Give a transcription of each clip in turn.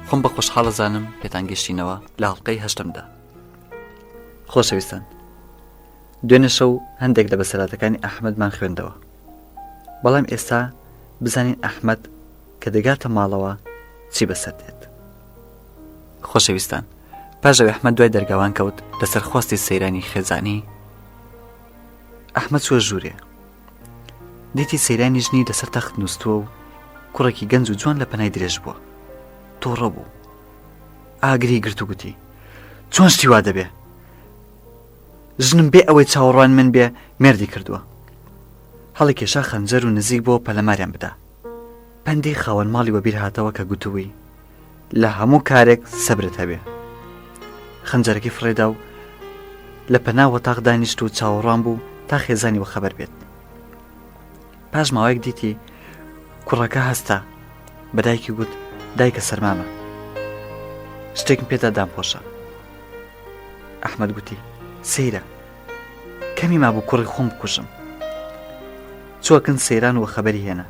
خۆم بە خۆشحاڵ ئەزانم پێتان گەشتینەوە لە ئەڵقەی هەشتەمدا. خۆشەویستان دوێنێ شەو هەندێک لە بەسەراتەکانی ئەحمەدمان خوێندەوە بەڵام ئێستا بزانین ئەحمەد کە دەگاتە ماڵەوە چی بەسەر دێت خۆشەویستان پاش ئەوەی ئەحمەد دوای دەرگاوان کەوت لەسەر خواستی سەیرانی خێزانی ئەحمەد چووە ژوورێ دیتی سەیرانی ژنی لەسەر تەخت نووسووە و کوڕێکی گەنج و جوان لە پەنای درێژ بووە تووڕە بوو ئاگری گرت و گوتی چۆن شتی وا دەبێ ژنم بێ ئەوەی چاوەڕوان من بێ مێردی کردووە هەڵی کێشا خەنجەر و نزیک بۆ پەلەماریان بدا پەندی خاوەن ماڵی وەبیر هاتەوە کە گوتووی لە هەموو کارێک سەبرت هەبێ خەنجەرەکەی فڕێدا و لە پەنا وەتاق دانیشت و چاوەڕوان بوو تا خێزانی وەخەبەر بێت پاش ماوەیەک دیتی کوڕەکە هەستا بە دایکی گوت دایکە سەرمامە شتێکم پێدا دامپۆشە ئەحمد گوتی سەیرە کەمی مابوو کوڕی خۆم بکوژم چوەکن سەیران وە خەبەری هێنا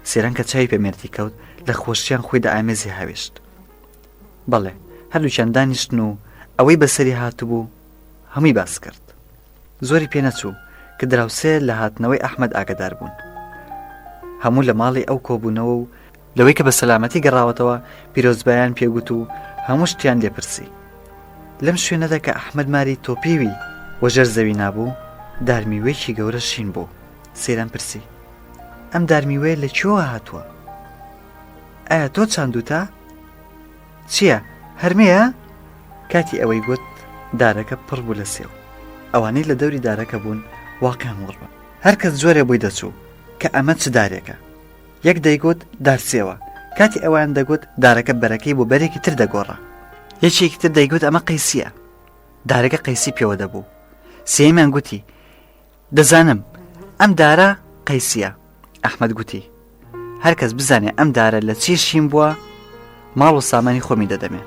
سێران کە چاوی پێ مێردی کەوت لە خۆشیان خۆی دە ئامێزی هاوێشت بەڵێ هەردووکیان دانیشتن و ئەوەی بەسەری هاتبوو هەمووی باس کرد زۆری پێ نەچوو کە دراوسێ لە هاتنەوەی ئەحمەد ئاگدار بوون هەموو لە ماڵی ئەو کۆبوونەوە و لەوەی کە بە سەلامەتی گەڕاوەتەوە پیرۆزبایان پێگوت و هەموو شتیان لێپرسی لەم شوێنەدا کە ئەحمەد ماری تۆپیوی وەژێر زەوی نابوو دارمیوەیەکی گەورە شین بوو سەیران پرسی ئەم دارمیوەیە لە کوێوە هاتووە ئایا تۆ چاندوتە چییە هەرمەیە کاتی ئەوەی گوت دارەکە پڕ بوو لە سێو ئەوانەی لە دەوری دارەکە بوون واقیان وڕبە هەر کەس جۆرێ بۆی دەچوو کە ئەمە چ دارێکە یەک دەیگوت دارسێوە کاتی ئەوان دەگوت دارەکە بەرەکەی بۆ بەرێکی تر دەگۆڕا یەکێکی تر دەیگوت ئەمە قەیسیە دارەکە قەیسی پێوە دەبوو سێیەمیان گوتی دەزانم ئەم دارە قەیسیە ئەحمد گوتی هەر کەس بزانێ ئەم دارە لە چی شین بووە ماڵ و سامانی خۆمی دەدەمێ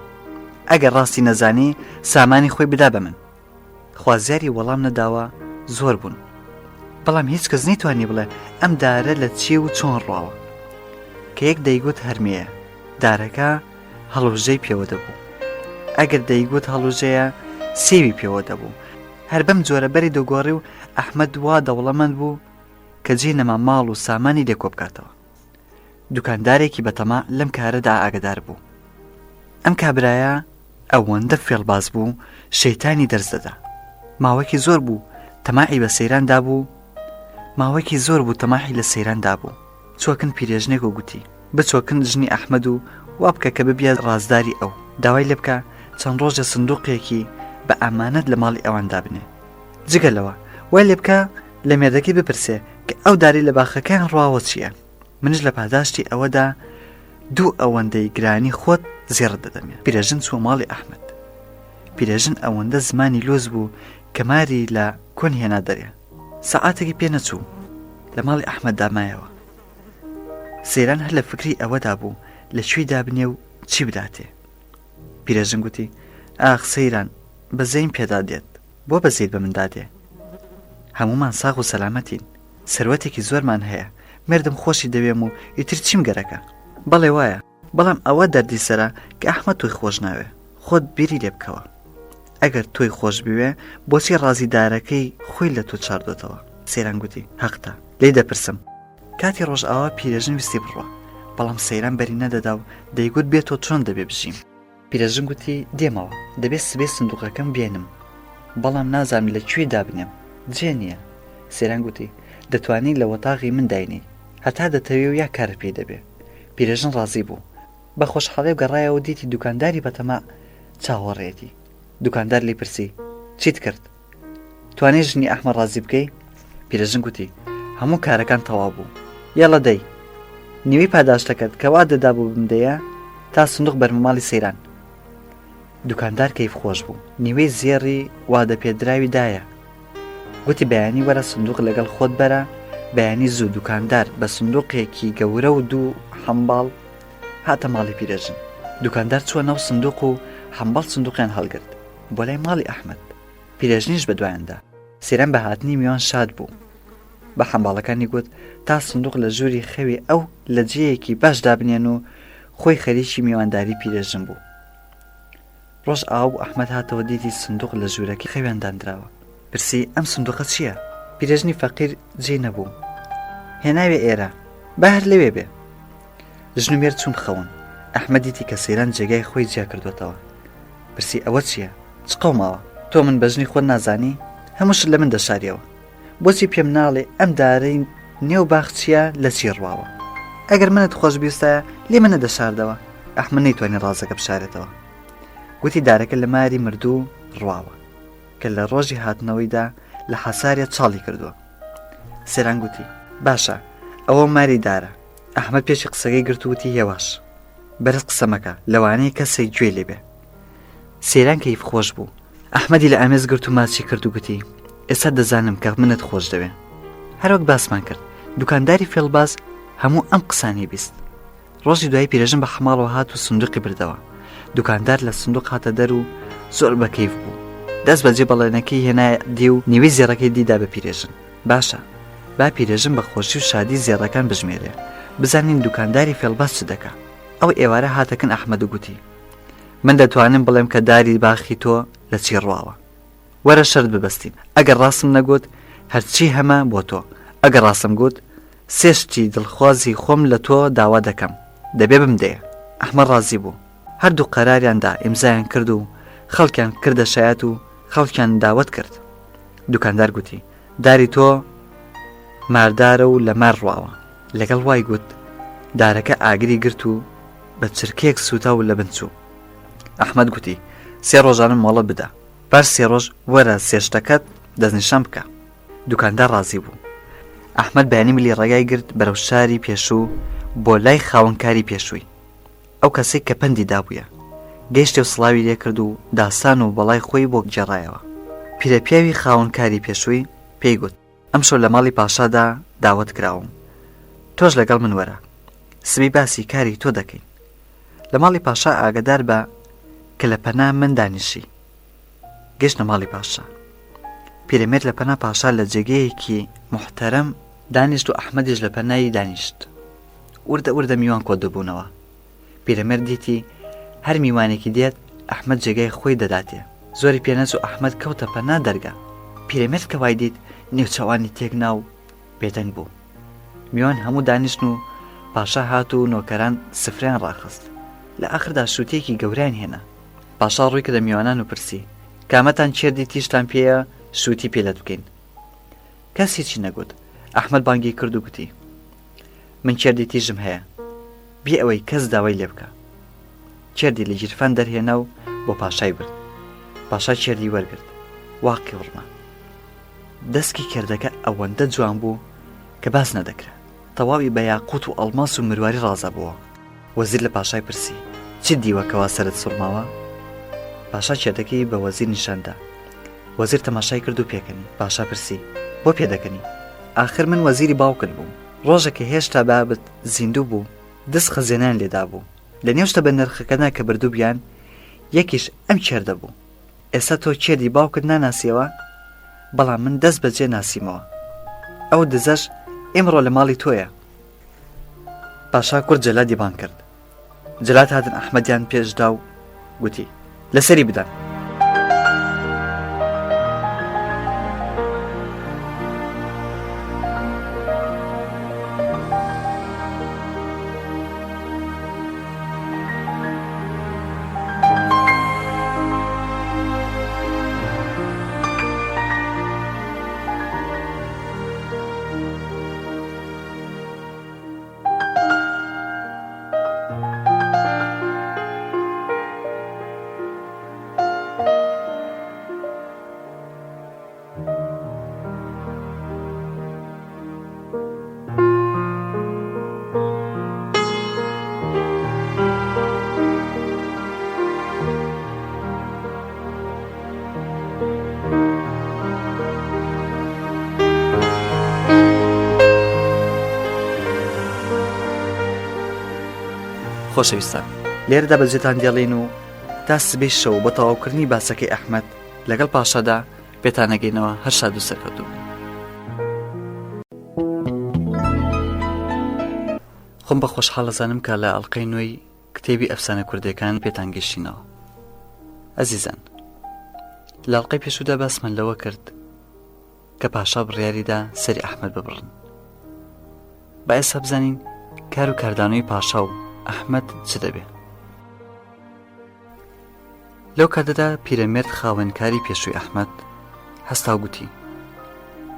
ئەگەر ڕاستی نەزانی سامانی خۆی بدا بە من خوازیاری وەڵام نەداوە زۆر بوون بەڵام هیچ کەس نەیتوانی بڵێ ئەم دارە لە چی و چۆن ڕواوە کە یەک دەیگوت هەرمەیە دارەکە هەڵوژەی پێوە دەبوو ئەگەر دەیگوت هەڵوژەیە سێوی پێوە دەبوو هەر بەم جۆرە بەری دەگۆڕی و ئەحمەد وا دەوڵەمەند بوو کە جێی نەما ماڵ و سامانی لێ کۆبکاتەوە. دوکاندارێکی بەتەما لەم کارەدا ئاگەدار بوو. ئەم کابرایە ئەوەندە فێڵباز بوو شەیتانی دەرس دەدا. ماوەیەکی زۆر بوو تەماعی بە سەیران دابوو ماوەیەکی زۆر بوو تەماحی لە سەیران دابوو. چووە کن پیرێژنێک و گوتی، بچۆ کن ژنی ئەحمەد و وا بکە کە ببیە ڕازداری ئەو. داوای لێ بکە چەند ڕۆژێ سندووقێکی بە ئامانەت لە ماڵی ئەوان دابنێ. جگە لەوە وای لێ بکە لە مێردەکەی بپرسێ کە ئەو دارەی لە باخەکەیان ڕواوە چییە. منیش لە پاداشتی ئەوەدا دوو ئەوەندەی گرانی خۆت زێڕت دەدەمێ. پیرەژن چووە ماڵی ئەحمەد. پیرەژن ئەوەندە زمانی لۆز بوو کە ماری لە کۆن هێنا دەرێ. سەعاتێکی پێ نەچوو لە ماڵی ئەحمەددا مایەوە. سەیران هەر لە فکری ئەوەدا بوو لە کوێی دابنێ و چی بداتێ. پیرەژن گوتی، ئاخ سەیران بەزەیم پێدا دێت، بۆ بەزەیت بە مندا دێ؟ هەموومان ساغ و سەلامەتین، سەروەتێکی زۆرمان هەیە، مێردم خۆشی دەوێم و ئیتر چیم گەرەکە؟ بەڵێ وایە، بەڵام ئەوە دەردی سەرە کە ئەحمەد تۆی خۆش ناوێ، خۆت بیری لێ بکەوە. ئەگەر تۆی خۆش بوێ بۆچی ڕازی دارەکەی خۆی لە تۆ چاردۆتەوە؟ سەیران گوتی، هەقتە، لێی دەپرسم. کاتی ڕۆژئاوا پیرەژن ویستی بڕوا، بەڵام سەیران بەری نەدەدا و دەیگوت بێ تۆ چۆن دەبێ بژیم؟ پیرەژن گوتی، دێمەوە، دەبێ سبەی سندووقەکەم بێنم، بەڵام نازانم لە کوێ دابنێم، جێ نییە. سەیران گوتی، دەتوانی لە وەتاغی من داینێی، هەتا دەتەوێ و یا کارت پێی دەبێ. پیرەژن ڕازی بوو. بە خۆشحاڵیەوە گەڕایەوە و دیتی دوکانداری بەتەماع چاوەڕێیەتی. دوکاندار لێی پرسی، چیت کرد؟ توانی ژنی ئەحمەد ڕازی بکەی؟ پیرەژن گوتی، هەموو کارەکان تەواو بوو. یەڵە دەی. نیوەی پاداشتەکەت کە وادە دابوو بمدەیە تا سندوق بەرمە ماڵی سەیران. دوکاندار کەیف خۆش بوو. نیوەی زێڕی وادە پێدراوی دایە. گوتی بەیانی وەرە سندوق لەگەڵ خۆت بەرە، بەیانی زوو دوکاندار بە سندوقێکی گەورە و دوو حەمباڵ هاتە ماڵی پیرەژن. دوکاندار چووە ناو سندوق و حەمباڵ سندوقیان هەڵگرت بۆ لای ماڵی ئەحمەد. پیرەژنیش بە دوایاندا. سەیران بە هاتنی میوان شاد بوو. بە حەماڵەکانی گوت تا سندوق لە ژووری خەوی ئەو لە جێیەکی باش دابنێن و خۆی خەریکی میوانداری پیرێژن بوو. ڕۆژ ئاوا بوو ئەحمەد هاتەوە دیتی سندوق لە ژوورەکەی خەویان داندراوە. پرسی ئەم سندوقە چییە؟ پیرێژنی فەقیر جێی نەبوو. هێناوێ ئێرە، با هەر لەوێ بێ. ژن و مێرد چوون خەون. ئەحمەد دیتی کە سەیران جێگای خۆی جیا کردووەتەوە. پرسی ئەوە چییە؟ چ قەوماوە؟ تۆ من بە ژنی خۆت نازانی؟ هەموو شت لە من دەشاریەوە. بۆچی پێم ناڵێ ئەم دارەی نێو باخ چییە لە چی ڕواوە؟ ئەگەر منت خۆش بیستایە لێ منە دەشاردەوە. ئەحمەد نەیتوانی ڕازەکە بشارێتەوە. گوتی دارەکە لە ماری مردوو ڕواوە کە لە ڕۆژی هاتنەوەیدا لە حەسارێ چاڵی کردووە. سەیران گوتی باشە ئەوە ماری دارە. ئەحمەد پێشی قسەکەی گرت و وتی هێواش بەرز قسە مەکە لەوانەیە کەسێک گوێی لێ بێ. سەیران کەیف خۆش بوو. ئەحمەدی لە ئامێز گرت و ماچی کرد و گوتی ئێستا دەزانم کە منت خۆش دەوێ. هەروەک باسمان کرد دوکانداری فێڵباز هەموو ئەم قسانەی بیست. ڕۆژی دوایی پیرەژن بە حەماڵەوە هات و سندوقی بردەوە. دوکاندار لە سندوق هاتە دەر و زۆر بە کەیف بوو. دەست بەجێ بەڵێنەکەی هێنایە دی و نیوەی زێڕەکەی دی دا بە پیرێژن. باشە با پیرێژن بە خۆشی و شادی زێڕەکان بژمێرێ بزانین دوکانداری فێڵباز چ دەکا. ئەو ئێوارە هاتە کن ئەحمەد و گوتی من دەتوانم بڵێم کە داری باخی تۆ لە چی ڕواوە. وەرە شەرت ببەستین ئەگەر ڕاستم نەگوت هەرچی هەمە بۆ تۆ ئەگەر ڕاستم گوت سێ شتی دڵخوازی خۆم لە تۆ داوا دەکەم دەبێ بمدەیە ئەحمەد ڕازی بوو هەردوو قەراریان دا ئیمزایان کرد و خەڵکیان کردە شایەت و خەڵکیان داوەت کرد دوکاندار گوتی داری تۆ ماردارە و لە مار ڕواوە لەگەڵ وای گوت دارەکە ئاگری گرت و بە چرکەیەک سووتا و لە بن چوو ئەحمەد گوتی سێ ڕۆژانم مۆڵەت بدە پاش سێ ڕۆژ وەرە سێ شتەکەت دەستنیشان بکە. دوکاندار ڕازی بوو. ئەحمەد بەیانی ملی ڕێگای گرت بەرەو شاری پێشوو بۆ لای خاوەن کاری پێشووی. ئەو کەسەی کە پەندی دابوویە. گەیشتێ و سڵاوی لێ کرد و داستان و بەڵای خۆی بۆ گێڕایەوە. پیرەپیاوی خاوەن کاری پێشووی پێی گوت. ئەمشەو لە ماڵی پاشادا داوەت کراوم. تۆش لەگەڵ من وەرە. سبەی باسی کاری تۆ دەکەین. لە ماڵی پاشا ئاگەدار بە کە لە پەنا من دانیشی. گەشتە ماڵی پاشا. پیرەمێرد لە پەنا پاشا لە جێگەیەکی موحتەرەم دانیشت و ئەحمەدیش لە پەنای دانیشت. وردە وردە میوان کۆ دەبوونەوە. پیرەمێرد دیتی هەر میوانێکی دێت ئەحمەد جێگای خۆی دەداتێ. زۆری پێ نەچوو ئەحمەد کەوتە پەنا دەرگا. پیرەمێرد کە وای دیت نێوچاوانی تێک نا و بێدەنگ بوو. میوان هەموو دانیشتن و پاشا هات و نۆکەران سفرەیان ڕاخست. لە ئاخردا شووتییەکی گەورەیان هێنا. پاشا ڕووی کردە میوانان و پرسی، کامەتان کێردی تیژتان پێیە شووتی پێ لەت بکەین؟ کەس هیچی نەگوت. ئەحمەد بانگی کرد و گوتی، من کێردی تیژم هەیە. بێ ئەوەی کەس داوای لێ بکا. کێردی لە گیرفان دەرهێنا و بۆ پاشای برد. پاشا کێردی وەرگرت. واقی وڕما. دەسکی کێردەکە ئەوەندە جوان بوو کە باس نەدەکرا. تەواوی بە یاقووت و ئەڵماس و مرواری ڕازابۆوە. وەزیر لە پاشای پرسی، چیت دیوە کەوا سەرت سوڕماوە؟ پاشا کێردەکەی بە وەزیر نیشان دا. وەزیر تەماشای کرد و پێکەنی. پاشا پرسی، بۆ پێدەکەنی؟ ئاخر من وەزیری باوکت بووم. ڕۆژێک کە هێشتا بابت زیندوو بوو، دز خەزێنەیان لێ دابوو. لە نێو شتە بەنرخەکەدا کە بردووبیان، یەکیش ئەم کێردە بوو. ئێستا تۆ کێردی باوکت ناناسیەوە؟ بەڵام من دەست بەجێ ناسیمەوە. ئەو دزەش ئیمڕۆ لە ماڵی تۆیە. پاشا کوڕ جەلادی بانگ کرد. جەلاد هاتن ئەحمەدیان پێش دا و گوتی، لەسەری بدەن. خۆشەویستان لێرەدا بەجێتان دێڵین و تا سبەی شەو بۆ تەواوکردنی باسەکەی ئەحمەد لەگەڵ پاشادا پێتانەگەینەوە هەر شاد و سەرکەوتوو بن. خۆم بە خۆشحاڵ ئەزانم کە لە ئەڵقەی نوێی کتێبی ئەفسانە کوردیەکان پێتان گەشتینەوە. ئەزیزان لە ئەڵقەی پێشوودا باسمان لەوە کرد کە پاشا بڕیاریدا سەری ئەحمەد ببڕن. با ئێستا بزانین کار و کاردانەوەی پاشا و ئەحمەد چ دەبێ. لەو کاتەدا پیرەمێرد خاوەنکاری پێشووی ئەحمەد هەستا و گوتی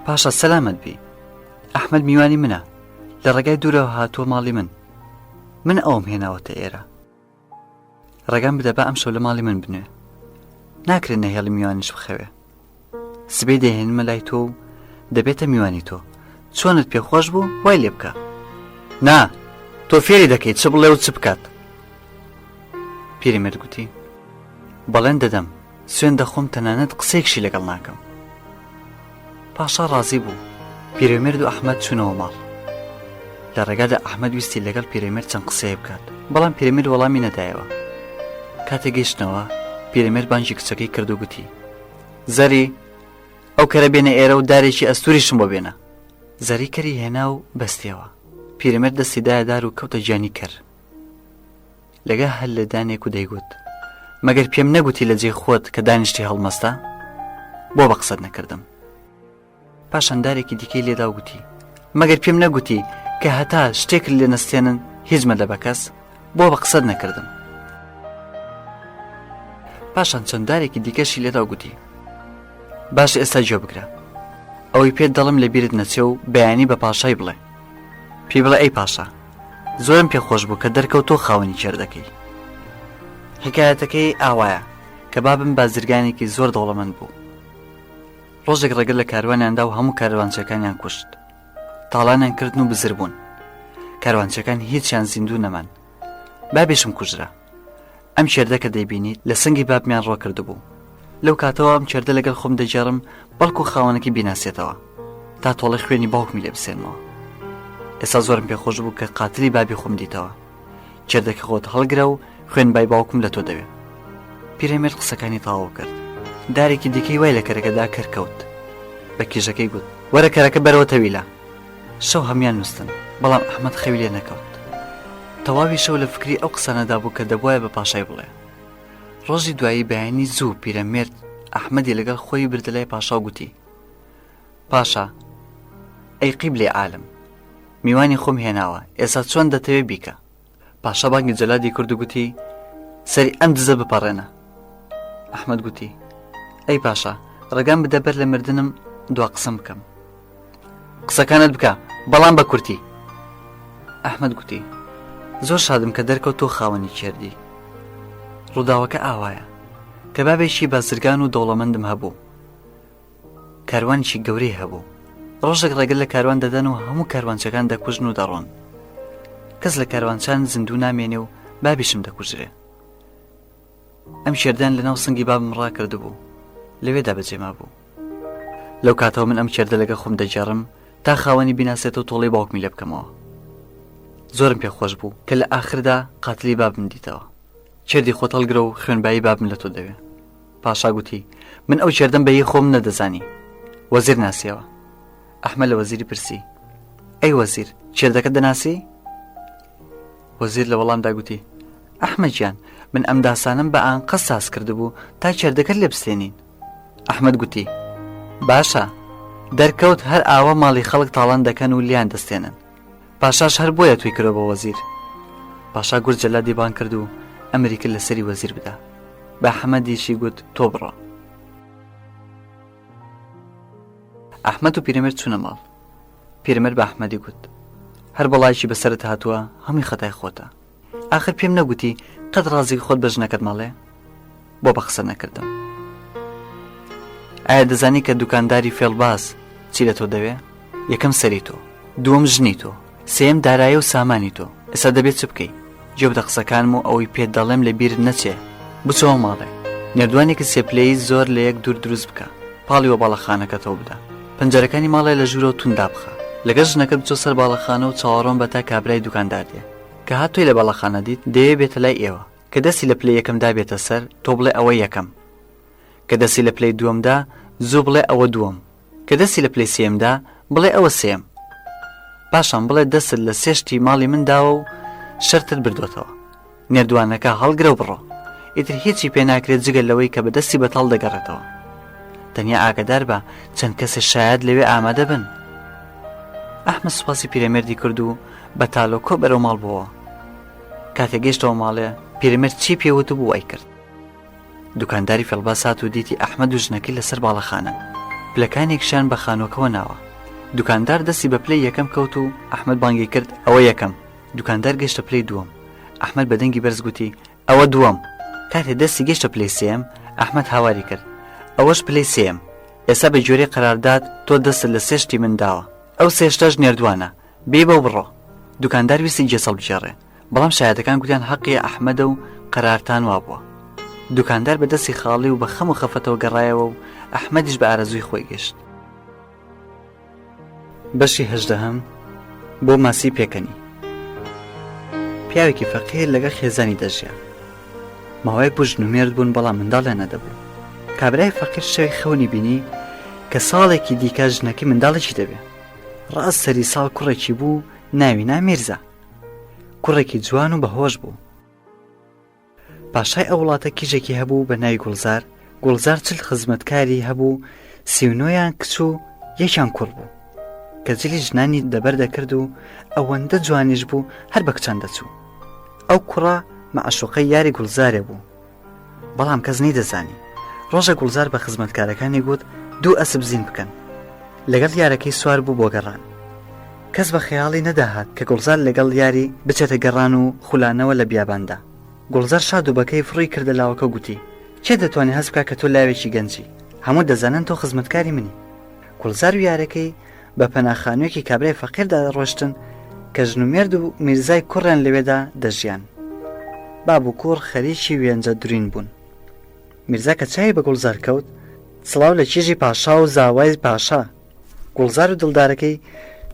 پاشا سەلامەت بی ئەحمەد میوانی منە لە ڕێگای دوورەوە هاتووە ماڵی من من ئەوم هێناوەتە ئێرە ڕێگام بدە با ئەم شەو لە ماڵی من بنوێ ناکرێت نەهێڵی میوانیش بخەوێ سبەی دەهێنمە لای تۆ و دەبێتە میوانی تۆ چۆنت پێخۆش بوو وای لێ بکە نا تۆ فێری دەکەیت چ بڵێ و چ بکات پیرەمێرد گوتی بەڵێن دەدەم سوێن دەخۆم تەنانەت قسەیەکشی لەگەڵ ناکەم پاشا ڕازی بوو پیرەمێرد و ئەحمەد چوونەوە ماڵ لە ڕێگادا ئەحمەد ویستی لەگەڵ پیرەمێرد چەند قسەیە بکات بەڵام پیرەمێرد وەڵامی نەدایەوە کاتێک گەیشتنەوە پیرەمێرد بانگی کچەکەی کرد و گوتی زەری ئەو کەرە بێنە ئێرە و دارێکی ئەستوریشم بۆ بێنە زەری کەری هێنا و بەستیەوە پیرەمێرد دەستی دایە دار و کەوتە گیانی کەر لەگە هەر لێدانێک و دەیگوت مەگەر پێم نەگوتی لە جێی خۆت کە دانیشتی هەڵمەستە بۆ بە قسەت نەکردم پاشان دارێکی دیکەی لێدا و گوتی مەگەر پێم نەگوتی کە هەتا شتێکت لێ نەستێنن هیچ مەدە بە کەس بۆ بە قسەت نەکردم پاشان چەند دارێکی دیکەشی لێدا و گوتی باش ئێستا گوێ بگرە ئەوەی پێت دەڵم لە بیرت نەچێ و بەیانی بە پاشای بڵێ پێی بڵێ ئەی پاشا زۆرم پێ خۆش بوو کە دەرکەوت تۆ خاوەنی کێردەکەی حکایەتەکەی ئاوایە کە بابم بازرگانێکی زۆر دەوڵەمەند بوو ڕۆژێک ڕێگر لە کاروانیاندا و هەموو کاروانچەکانیان کوشت تاڵانیان کردن و بزر بوون کاروانچەکان هیچیان زیندوو نەمان بابیشم کوژرا ئەم کێردە کە دەیبینیت لە سنگی بابمیان ڕۆ کردبوو لەو کاتەوە ئەم کێردە لەگەڵ خۆم دەگێڕم بەڵکو خاوەنەکەی بیناسێتەوە تا تۆڵەی خوێنی باوکمی لێ بسێنمەوە ئێستا زۆرم پێخۆش بوو کە قاتلی بابی خۆم دیتەوە کێردەکە خۆت هەڵگرە و خوێن بای باوکم لە تۆ دەوێ پیرەمێرد قسەکانی تەواو کرد دارێکی دیکەی وای لە کەرەکەدا کەرکەوت بە کیژەکەی گوت وەرە کەرەکە بەرەوە تەویلە شەو هەموان نووستن بەڵام ئەحمەد خەوی لێ نەکەوت تەواوی شەو لە فکری ئەو قسانەدا بوو کە دەبواە بە پاشای بڵێ ڕۆژی دوایی بەیانی زوو پیرەمێرد ئەحمەدی لەگەڵ خۆی بردە لای پاشا و گوتی پاشا ئەی قیبلەی عالم میوانی خۆم هێناوە ئێستا چۆن دەتەوێ بیکە پاشا بانگی جەلادی کرد و گوتی سەری ئەم دزە بپەڕێنە ئەحمەد گوتی ئەی پاشا ڕێگام بدە بەر لە مردنم دوا قسەم بکەم قسەکانت بکە بەڵام بە کورتی ئەحمد گوتی زۆر شادم کە دەرکەوت تۆ خاوەنی کێردی ڕووداوەکە ئاوایە کە بابێکی بازرگان و دەوڵەمەندم هەبوو کاروانێکی گەورەی هەبوو ڕۆژێک ڕێگر لە کاروان دەدەن و هەموو کاروانچەکان دەکوژن و دەڕۆن کەس لە کاروانچان زیندوو نامێنێ و بابیشم دەکوژرێ ئەم کێردان لەناو سنگی بابم ڕاکردبوو لەوێدا بەجێ مابوو لەو کاتەوە من ئەم کێردە لەگە خۆم دەگێڕم تا خاوەنی بیناسێتەوە تۆڵەی باوکمی لێ بکەمەوە زۆرم پێخۆش بوو کە لە ئاخردا قاتلی بابم دیتەوە کێردی خۆت هەڵگرە و خوێنبایی بابم لە تۆ دەوێ پاشا گوتی من ئەو کێردەم بە هی خۆم نەدەزانی وەزیر ناسیەوە ئەحمە لە وەزیری پرسی ئەی وەزیر کێردەکە دەناسی وەزیر لە وەڵامدا گوتی ئەحمە گیان من ئەم داسانم بە ئانقە ساز کردبوو تا کێردەکەت لێ بستێنین ئەحمد گوتی باشە دەرکەوت هەر ئاوا ماڵی خەڵک تاڵان دەکەن و لیان دەستێنن پاشاش هەر بۆیە توی کرۆ بە وەزیر پاشا گورج جەلادی بانگ کرد و ئەمری کرد لەسەری وەزیر بدا بە ئەحمەدیشی گوت تۆ بڕۆ ئەحمەد و پیرەمێرد چوونە ماڵ پیرەمێرد بە ئەحمەدی گوت هەر بەڵایەکی بەسەرت هاتووە هەمووی خەتای خۆتە ئاخر پێم نەگوتی قەت ڕازی خۆت بە ژنەکەت مەڵێ بۆ بە قسە نەکردم ئایا دەزانی کە دوکانداری فێڵباز چی لە تۆ دەوێ یەکەم سەری تۆ دووەم ژنی تۆ سێم دارایی و سامانی تۆ ئێستا دەبێت چ بکەی گوێ بدە قسەکانم و ئەوەی پێت دەڵێم لە بیرت نەچێ بچەوە ماڵێ نێردوانێکی سێپلەیی زۆر لە یەک دوور دروست بکە پاڵی وە باڵەخانەکەتەوە بدە پەنجەرەکانی ماڵێ لە ژوورەوە توند دابخە لەگەڵ ژنەکەت بچۆ سەر باڵەخانە و چاوەڕۆن بە تا کابرای دوکاندار دێ کە هات تۆی لە باڵەخانە دیت دەیەوێ بێتە لای ئێوە کە دەستی لە پلەی یەکەمدا بێتە سەر تۆ بڵێ ئەوە یەکەم کە دەستی لە پلەی دووەمدا زوو بڵێ ئەوە دووەم کە دەستی لە پلەی سێیەمدا بڵێ ئەوە سێیەم. پاشان بڵێ دەستت لە سێ شتی ماڵی من داوە و شەرتت بردۆتەوە. نێردوانەکە هەڵگرە و بڕۆ. ئیتر هیچی پێ ناکرێت جگە لەوەی کە بە دەستی بەتاڵ دەگەڕێتەوە. تەنیا ئاگادار بە چەند کەسێ شایەت لەوێ ئامادە بن. ئەحمەد سوپاسی پیرەمێردی کرد و بە تالۆکۆ بەرەو ماڵ بۆوە. کاتێ گەیشتەوە ماڵێ، پیرەمێرد چی پێ وتبوو وای کرد. دوکانداری فێڵباز هات و دیتی ئەحمەد و ژنەکەی لەسەر باڵەخانەن. پلەکانێکیشیان بە خانووەکەوە ناوە. دوکاندار دەستی بە پلەی یەکەم کەوت و ئەحمەد بانگی کرد ئەوە یەکەم. دوکاندار گەیشتە پلەی دووەم. ئەحمەد بە دەنگی بەرز گوتی ئەوە دووەم. کاتێ دەستی گەیشتە پلەی سێیەم، ئەحمەد هاواری کرد ئەوەش پلەی سێیەم. ئێستا بە گوێرەی قەرارداد تۆ دەستت لە سێ شتی من داوە. ئەو سێ شتەش نێردوانە. بیبە و بڕۆ. دوکاندار ویستی گێچەڵ بگێڕێ. بەڵام شایەتەکان گوتیان هەقی ئەحمەدە و قەرارتان وابووە. دوکاندار بە دەستی خاڵی و بە خەم و خەفەتەوە گەڕایەوە و ئەحمەدیش بە ئارەزووی خۆی گەشت. بەشی هەژدەهەم بۆ ماسی پێکەنی. پیاوێکی فەقیر لەگەڵ خێزانی دەژیا. ماوەیەک بوو ژن و مێرد بوون بەڵام منداڵیان نەدەبوو. کابرای فەقیر شەوێک خەونی بینی کە ساڵێکی دیکە ژنەکەی منداڵێکی دەبێ. ڕاست سەری ساڵ کوڕێکی بوو ناوی نا میرزا. کوڕێکی جوان و بەهۆش بوو. پاشای ئەو وڵاتە کیژێکی هەبوو بە ناوی گوڵزار، گوڵزار چل خزمەتکاری هەبوو، سیونۆیان کچ و یەکیان کوڕ بوو. کە جلی ژنانی دەبەر دەکرد و ئەوەندە جوانیش بوو هەر بە کچان دەچوو. ئەو کوڕە مەعشوقەی یاری گوڵزارێ بوو. بەڵام کەس نەیدەزانی. ڕۆژە گوڵزار بە خزمەتکارەکانی گوت دوو ئەسپ زین بکەن. لەگەڵ یارەکەی سوار بوو بۆ گەڕان. کەس بە خەیاڵی نەداهات کە گوڵزار لەگەڵ یاری بچێتە گەڕان و خولانەوە لە بیاباندا. گوڵزار شاد و بەکەیف ڕووی کردە لاوەکە و گوتی، کێ دەتوانێ هەست بکا کە تۆ لاوێکی گەنجی؟ هەموو دەزانن تۆ خزمەتکاری منی. گوڵزار و یارەکەی بە پەنا خانوویەکی کابرای فەقیردا ڕۆشتن کە ژن و مێرد و میرزای کوڕیان لەوێدا دەژیان. باب و کوڕ خەریکی وێنجە دروین بوون. میرزا کە چاوی بە گوڵزار کەوت، سڵاو لە کیژی پاشا و زاوای پاشا. گوڵزار و دڵدارەکەی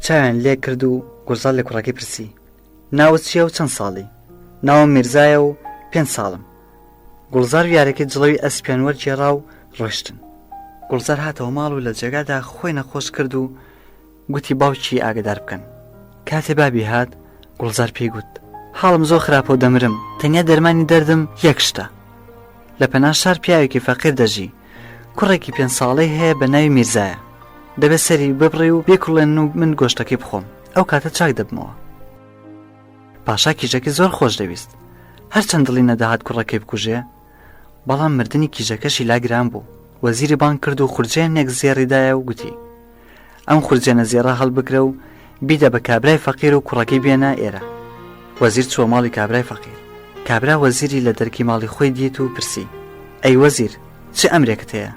چاویان لێک کرد و گوڵزار لە کوڕەکەی پرسی، ناوت چییە و چەند ساڵی؟ ناوم میرزایە و پێنج ساڵم. گوڵزار و یارەکەی جڵەوی ئەسپیان وەرگێڕا و ڕۆیشتن. گوڵزار هاتەوە ماڵ و لە جێگادا خۆی نەخۆش کرد و گوتی باوکی ئاگدار بکەن. کاتێ بابی هات، گوڵزار پێی گوت، حاڵم زۆر خراپە و دەمرم، تەنیا دەرمانی دەردم یەک شتە. لە پەنا شار پیاوێکی فەقیر دەژی، کوڕێکی پێنج ساڵەی هەیە بە ناوی میرزایە. دەبێ سەری ببڕی و بیکوڵێنن و من گۆشتەکەی بخۆم، ئەو کاتە چاک دەبمەوە. پاشا کیژەکەی زۆر خۆش دەویست هەرچەند دڵی نەدەهات کوڕەکەی بکوژێ بەڵام مردنی کیژەکەشی لا گران بوو وەزیری بانگ کرد و خورجێنێک زێڕی دایە و گوتی ئەم خورجێنە زێڕە هەڵبگرە و بیدە بە کابرای فەقیر و کوڕەکەی بێنە ئێرە وەزیر چووە ماڵی کابرای فەقیر کابرا وەزیری لە دەرکی ماڵی خۆی دیت و پرسی ئەی وەزیر چ ئەمرێکت هەیە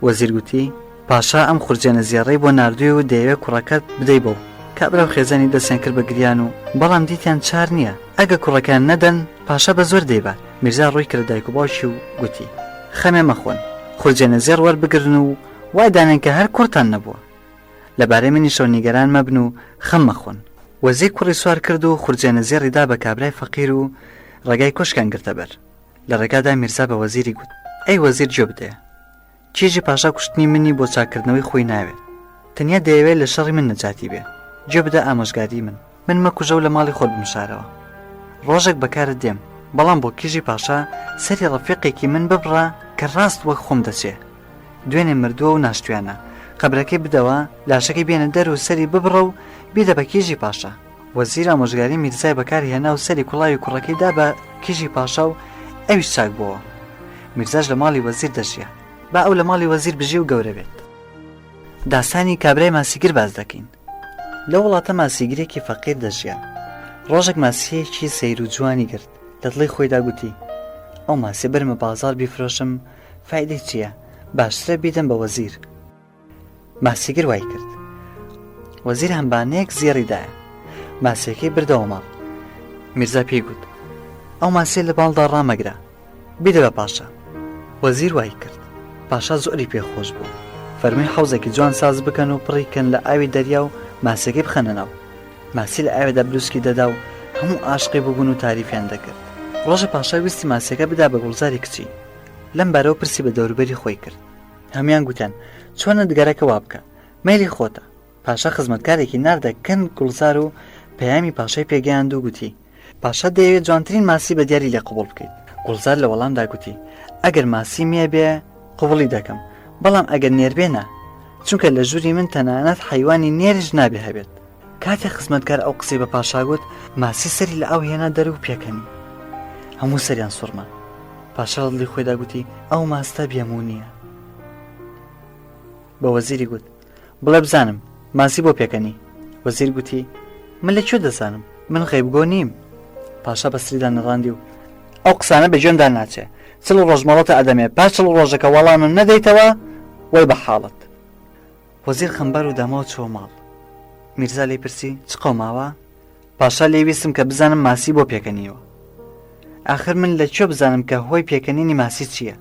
وەزیر گوتی، پاشا ئەم خورجێنە زێڕەی بۆ ناردووی و دەیەوێ کوڕەکەت بدەی بەو. کابرا و خێزانی دەستیان کرد بە گریان و بەڵام دیتیان چار نییە، ئەگە کوڕەکەیان نەدەن پاشا بە زۆر دەیبات. میرزا ڕووی کردە دایک و باوکی و گوتی، خەمێ مەخۆن، خورجێنە زێڕ وەربگرن و وای دانێن کە هەر کوڕتان نەبووە. لەبارەی منیشەوە نیگەران مەبن و خەم مەخۆن. وەزیر کوڕی سوار کرد و خورجێنە زێڕی دا بە کابرای فەقیر و ڕێگای کۆشکیان گرتە بەر. لە ڕێگادا میرزا بە وەزیری گوت، ئەی وەزیر گوێ بدەیە. کیژی پاشا کوشتنی منی بۆ چاککردنەوەی خۆی ناوێت. تەنیا دەیەوێت لە شەڕی من نەجاتی بێ. گوێ بدە ئامۆژگاریی من. من مەکوژە و لە ماڵی خۆت بمشارەوە. ڕۆژێک بە کارت دێم. بەڵام بۆ کیژی پاشا سەری ڕەفیقێکی من ببڕە کە ڕاست وەک خۆم دەچێ. دوێنێ مردووە و ناشتویانە. قەبرەکەی بدەوە، لاشەکەی بێنە دەر و سەری ببڕە و بیدە بە کیژی پاشا. وەزیر ئامۆژگاری میرزای بەکار هێنا و سەری کوڵاوی کوڕەکەی دا بە کیژی پاشا و ئەویش چاک بۆوە. میرزاش لە ماڵی وەزیر دەژیا. با ئەو لە ماڵی وەزیر بژی و گەورە بێت. داستانی کابرای ماسیگر باس دەکەین. لەو وڵاتە ماسیگرێکی فەقیر دەژیا. ڕۆژێک ماسییەکی سەیر و جوانی گرت. لە دڵی خۆیدا گوتی، ئەو ماسیە بەرمە بازاڕ بیفرۆشم فایدەی چییە؟ باشترە بیدەم بە وەزیر. ماسیگر وای کرد. وەزیر هەمبانەیەک زێڕی دایە. ماسیەکەی بردەوە ماڵ. میرزا پێی گوت، ئەو ماسیە لە باڵدا ڕامەگرە، بیدە بە پاشا. وەزیر وای کرد. پاشا زۆری پێ خۆش بوو. فەرمووی حەوزێکی جوان ساز بکەن و پڕی کەن لە ئاوی دەریا و ماسیەکەی بخەنە ناو. ماسی لە ئاوێدا بروسکی دەدا و هەموو ئاشقی ببوون و تاریفیان دەکرد. ڕۆژێ پاشا ویستی ماسیەکە بدا بە گوڵزاری کچی. لەم بارەوە پرسی بە دەوروبەری خۆی کرد. هەموویان گوتیان، چۆنت گەرەکە وا بکە، مەیلی خۆتە. پاشا خزمەتکارێکی ناردە کن گوڵزار و پەیامی پاشای پێگەیاند و گوتی، پاشا دەیەوێت جوانترین ماسی بە دیاری لێ قبوڵ بکەیت. گوڵزار لە وەڵامدا گوتی، ئەگەر ماسی مێ بێ قبوڵی دەکەم، بەڵام ئەگەر نێر بێ نا، چونکە لە ژووری من تەنانەت حەیوانی نێریش نابێ هەبێت. کاتێ خزمەتکار ئەو قسەی بە پاشا گوت، ماسی سەری لە ئاو هێنا دەر و پێکەنی. هەموو سەریان سوڕما. پاشا لە دڵی خۆیدا گوتی، ئەو ماستە بێموو نییە. بە وەزیری گوت، بڵێ بزانم ماسی بۆ پێکەنی؟ وەزیر گوتی، من لە کوێ دەزانم، من غەیبگۆ نیم. پاشا بە سریدا نەڕاندی و ئەو قسانە بە گوێمدا ناچێ. چڵ ڕۆژ مۆڵەتە ئەدەمێ، پاش چڵ ڕۆژەکە وەڵامم نەدەیتەوە، وەی بە حاڵت. وەزیر خەمبار و داماو چووە ماڵ. میرزا لێی پرسی، چ قەوماوە؟ پاشا لێی ویستم کە بزانم ماسی بۆ پێکەنیوە. ئاخر من لە کوێ بزانم کە هۆی پێکەنینی ماسی چییە؟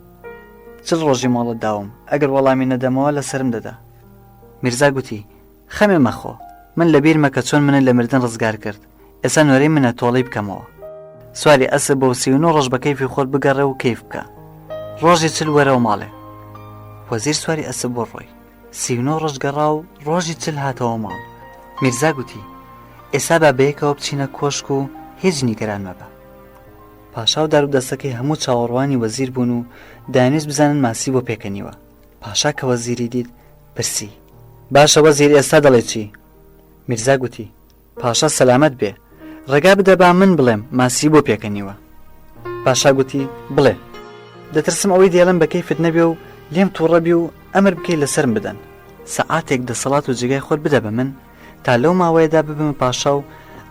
چل ڕۆژی مۆڵەت داوم، ئەگەر وەڵامی نەدەمەوە لە سەرم دەدا. میرزا گوتی، خەمێ مەخۆ، من لە بیرمە کە چۆن منت لە مردن ڕزگار کرد، ئێستا نۆرەی منە تۆڵەی بکەمەوە. سواری ئەسپ بە و 39 ڕۆژ بە کەیفی خۆت بگەڕێ و کەیف بکە. ڕۆژی چل وەرەوە ماڵێ. وەزیر سواری ئەسپ بۆ ڕۆی. 39 ڕۆژ گەڕا و ڕۆژی چل هاتەوە ماڵ. میرزا گوتی، ئێستا با بەیەکەوە بچینە کۆشک و هیچ نیگەران مەبە. پاشا و دارودەستەکەی هەموو چاوەڕوانی وەزیر بوون و دەیانویست بزانن ماسی بۆ پێکەنیوە. پاشا کە وەزیری دیت پرسی، باشە وەزیر ئێستا دەڵێی چی؟ میرزا گوتی، پاشا سەلامەت بێ، ڕێگا بدە با من بڵێم ماسی بۆ پێکەنیوە. پاشا گوتی، بڵێ. دەترسم ئەوەی دەیڵێم بە کەیفت نەبێ و لێم تووڕە بی و ئەمر بکەی لەسەرم بدەن. سەعاتێک دەسەڵات و جێگای خۆت بدە بە من تا لەو ماوەیەدا ببمە پاشا و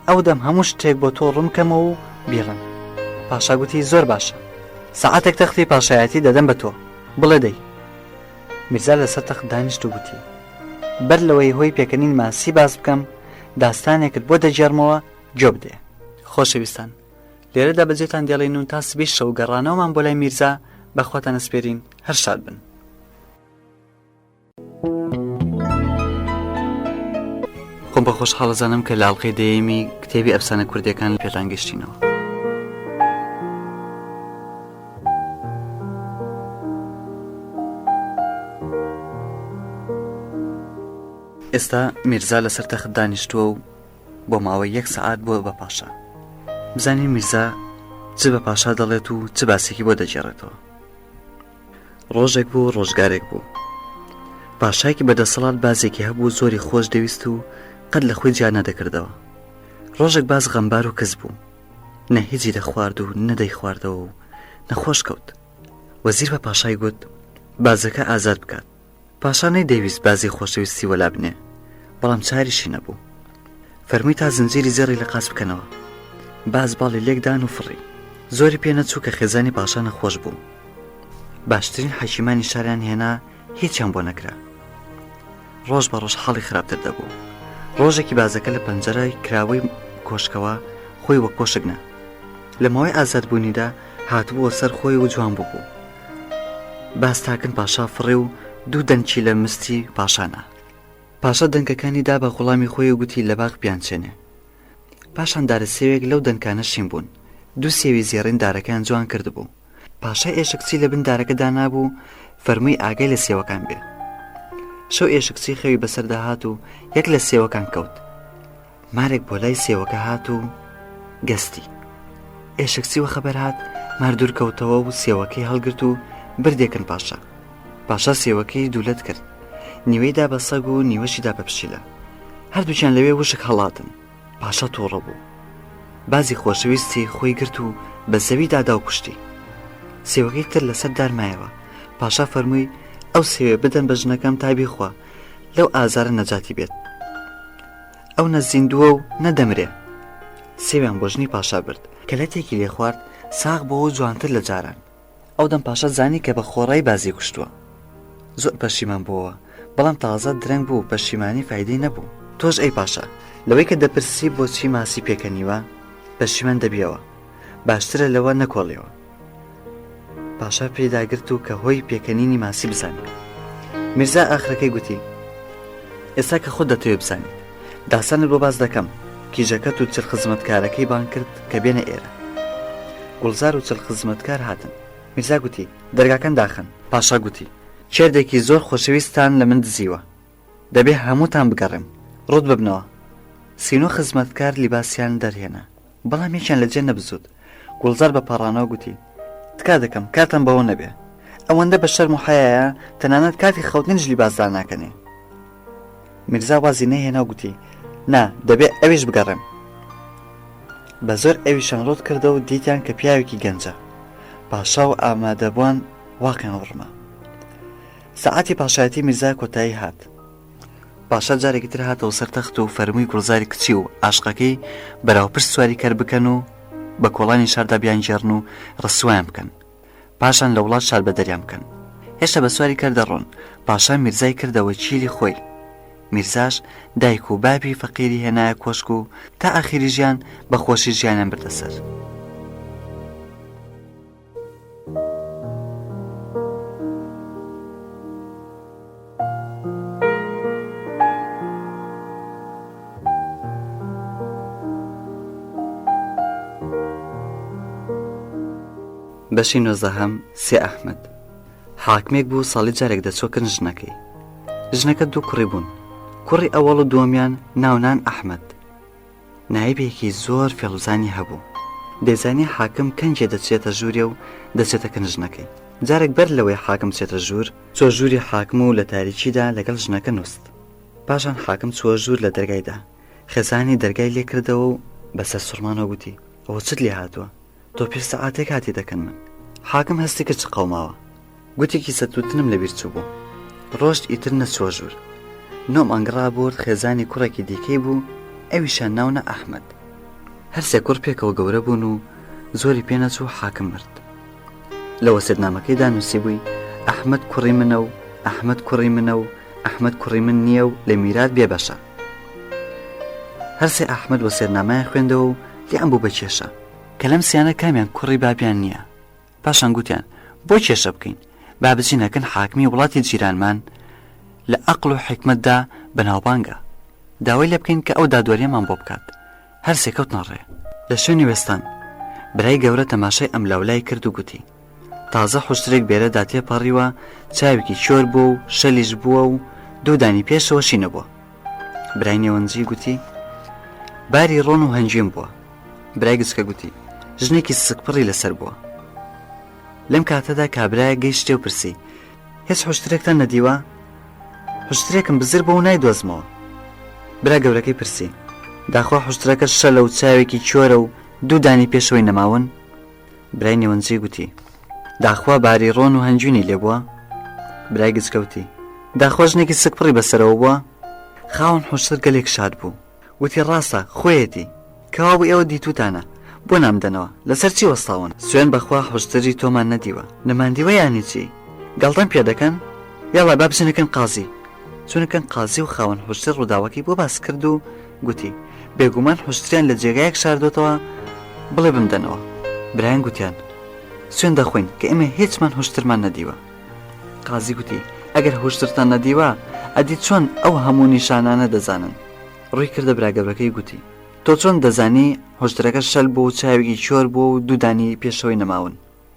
ئەو دەم هەموو شتێک بۆ تۆ ڕوون کەمەوە و بیڵێم. پاشا گوتی، زۆر باشە. سەعاتێک تەختی پاشایەتی دەدەم بە تۆ. بڵێ دەی. میرزا لەسەر تەخت دانیشت و گوتی، بەر لەوەی هۆی پێکەنین ماسی باس بکەم، داستانێکت بۆ دەگێڕمەوە گوێ بدێ. خۆشەویستان لێرەدا بەجێتان دێڵین و تا سبەی شەو گەڕانەوەمان بۆ لای میرزا بە خواتان ئەسپێرین هەر شاد بن. خۆم بە خۆشحاڵ ئەزانم کە لە ئەڵقەی دەیەمی کتێبی ئەفسانە کوردیەکان پێتان گەشتینەوە. ئێستا میرزا لەسەر تەخت دانیشتووە و بۆ ماوەی یەک سەعات بووە بە پاشا. بزانین میرزا چ بە پاشا دەڵێت و چ باسێکی بۆ دەگێڕێتەوە. ڕۆژێک بوو ڕۆژگارێک بوو. پاشایەکی بەدەسەڵات بازێکی هەبوو زۆری خۆش دەویست و قەت لە خۆی جیا نەدەکردەوە. ڕۆژێک باز غەمبار و کز بوو. نە هیچی دەخوارد و نە دەیخواردەوە و نەخۆش کەوت. وەزیر بە پاشای گوت بازەکە ئازاد بکات. پاشا نەیدەویست بازی خۆشەویستی وەلا بنێ، بەڵام چاریشی نەبوو. فەرمووی تا زنجیری زێڕی لە قاچ بکەنەوە. باز باڵی لێک دان و فڕی. زۆری پێ نەچوو کە خێزانی پاشا نەخۆش بوو. باشترین حەکیمانی شاریان هێنا هیچیان بۆ نەکرا. ڕۆژ بە ڕۆژ حاڵی خراپتر دەبوو. ڕۆژێکی بازەکە لە پەنجەرەی کراوەی کۆشکەوە خۆی وە کۆشک نا. لە ماوەی ئازادبوونیدا هاتبووە سەر خۆی و جوان بووبوو. باز تاکن پاشا فڕی و دوو دەنکی لە مستی پاشا نا. پاشا دەنکەکانی دا بە غوڵامی خۆی و گوتی لە باخ بیانچێنێ. پاشان دارە سێوێک لەو دەنکانە شین بوون. دوو سێوی زێڕین دارەکەیان جوان کردبوو. پاشا ئێشکچی لە بن دارەکە دانابوو، فەرمووی ئاگای لە سێوەکان بێ. شەو ئێشکچی خەوی بەسەردا هات و یەک لە سێوەکان کەوت. مارێک بۆ لای سێوەکە هات و گەستی. ئێشکچی وە خەبەر هات، مار دوور کەوتەوە و سێوەکەی هەڵگرت و بردێ کن پاشا. پاشا سێوەکەی دوولەت کرد. نیوەی دا بە سەگ و نیوەشی دا بە پشیلە. هەردووکیان لەوێ وشک هەڵاتن. پاشا تووڕە بوو. بازی خۆشەویستی خۆی گرت و بە زەوی دادا و کوشتی. سێوەکەی تر لەسەر دار مایەوە. پاشا فەرمووی ئەو سێوێ بدەن بە ژنەکەم تا بیخوا، لەو ئازارە نەجاتی بێت. ئەو نە زیندووە و نە دەمرێ. سێویان بۆ ژنی پاشا برد. کە لەتێکی لێ خوارد، ساغ بۆوە و جوانتر لە جاران. ئەو دەم پاشا زانی کە بە خۆڕایی بازی کوشتووە. زۆر پەشیمان بۆوە، بەڵام تازە درەنگ بوو پەشیمانی فایدەی نەبوو. تۆش ئەی پاشا، لەوەی کە دەپرسی بۆچی ماسی پێکەنیوە، پەشیمان دەبیەوە. باشترە لەوە نەکۆڵیەوە. پاشا پێی داگرت و کە هۆی پێکەنینی ماسی بزانێ. میرزا ئاخرەکەی گوتی، ئێستا کە خۆت دەتەوێ بزانیت، داستانت بۆ باس دەکەم. کیژەکەت و چل خزمەتکارەکەی بانگ کرد کە بێنە ئێرە. گوڵزار و چل خزمەتکار هاتن. میرزا گوتی، دەرگاکان داخەن. پاشا گوتی، کێردێکی زۆر خۆشەویستتان لە من دزیوە. دەبێ هەمووتان بگەڕێم. ڕوت ببنەوە سینۆ خزمەتکار لیباسیان دەرهێنا بەڵام یەکیان لە جێ نەبزوت گوڵزار بە پاڕانەوە گوتی تکا دەکەم کارتان بەوە نەبێ ئەوەندە بە شەرم و حەیایە تەنانەت کاتی خەوتنیش لیباس داناکەنێ میرزا وازی نەهێنا و گوتی نا دەبێ ئەویش بگەڕێم بە زۆر ئەویشان ڕوت کردەوە و دیتیان کە پیاوێکی گەنجە پاشا و ئامادەبووان واقیان وڕما سەعاتی پاشایەتی میرزا کۆتایی هات پاشا جارێکی تر هاتەوە سەر تەخت و فەرمووی گوڵزاری کچی و عاشقەکەی بەراوپشت سواری کەر بکەن و بە کۆڵانی شاردا بیانگێڕن و ڕسوایان بکەن پاشان لە وڵات شار بەدەریان بکەن هێشتا بە سواری کەر دەڕۆن پاشا میرزای کردە وەکیلی خۆی میرزاش دایک و بابی فەقیری هێنایە کۆشک و تا ئاخیری ژیان بە خۆشی ژیانیان بردە سەر. بەشی نۆزدەهەم سێ ئەحمەد حاکمێک بوو ساڵی جارێک دەچوە کن ژنەکەی ژنەکە دوو کوڕی بوون کوڕی ئەوەڵ و دووەمیان ناونان ئەحمەد نایبێکی زۆر فێڵزانی هەبوو دەیزانی حاکم کەنگێ دەچێتە ژوورێ و دەچێتە کن ژنەکەی جارێک بەر لەوەی حاکم بچێتە ژوور چوە ژووری حاکم و لە تاریکیدا لەگەڵ ژنەکە نووست پاشان حاکم چووە ژوور لە دەرگای دا. خێزانی دەرگای لێ کردەوە و بە سەرسوڕمانەوە گوتی، ئەوە چت لێ هاتووە؟ تۆ پێش سەعاتێک هاتی دەکەن من. حاکم هەستی کرد چ قەوماوە. گوتی کیسە تووتنم لە بیر چووبوو. ڕۆشت ئیتر نەچووە ژوور. نۆ مانگ ڕابوورد خێزانی کوڕێکی دیکەی بوو، ئەویشیان ناو نا ئەحمەد. هەر سێ کوڕ پێکەوە گەورە بوون و زۆری پێ نەچوو حاکم مرد. لە وەسێتنامەکەیدا نووسیبووی، ئەحمەد کوڕی منە و ئەحمەد کوڕی منە و ئەحمەد کوڕی من نییە و لە میرات بێبەشە. هەرسێ ئەحمەد وەسێتنامەیان خوێندەوە و لێیان بوو بە کێشە. کە لەم سیانە کامیان کوڕی بابیان نییە. پاشان گوتیان، بۆ کێشە بکەین، با بچینە کن حاکمی وڵاتی جیرانمان لە ئەقڵ و حیکمەتدا بەناوبانگە. داوای لێ بکەین کە ئەو دادوەرییەمان بۆ بکات. هەرسێ کەوتنە ڕێ. لە شوێنی وێستان، برای گەورە تەماشای ئەملاولای کرد و گوتی، تازە حوشترێک بێرەدا تێپەڕیوە، چاوێکی کۆر بووە و شەلیش بووە و دوو دانی پێشەوەشی نەبووە. برای نێوەنجی گوتی، باری ڕۆن و هەنگوین بووە. برای گچکە گوتی، ژنێکی سکپڕی لەسەر بووە. لەم کاتەدا کابرایەک گەیشتێ و پرسی، هیچ حوشترێکتان نەدیوە؟ حوشترێکم بزر بووە و نایدۆزمەوە. برا گەورەکەی پرسی، داخوا حوشترەکە شەلە و چاوێکی کۆرە و دوو دانی پێشەوەی نەماون؟ برای نێوەنجی گوتی، داخوا باری ڕۆن و هەنگوینی لێ بووە؟ برای گچکە وتی، داخوا ژنێکی سکپڕی بەسەرەوە بووە؟ خاوەن حوشتر گەلێک شاد بوو. وتی ڕاستە خۆیەتی. کەوابوو ئێوە دیتووتانە، بۆ نامدەنەوە؟ لەسەر چی وەستاون؟ سوێن بە خوا حوشتری تۆمان نەدیوە. نەماندیوە یانی چی؟ گاڵتەم پێ دەکەن؟ یاڵا با بچینە کن قازی. چوونە کن قازی و خاوەن حوشتر ڕووداوەکەی بۆ باس کرد و گوتی، بێگومان حوشتریان لە جێگایەک شاردۆتەوە، بڵێ بمدەنەوە. برایان گوتیان، سوێن دەخۆین کە ئێمە هێچمان حوشترمان نەدیوە. قازی گوتی، ئەگەر حوشترتان نەدیوە، ئەدی چۆن ئەو هەموو نیشانانە دەزانن؟ ڕووی کردە برا گەورەکەی گوتی، تۆ چۆن دەزانی حوشترەکە شەل بووە و چاوێکی کۆر بووە و دوو دانی پێشەوەی نەماون؟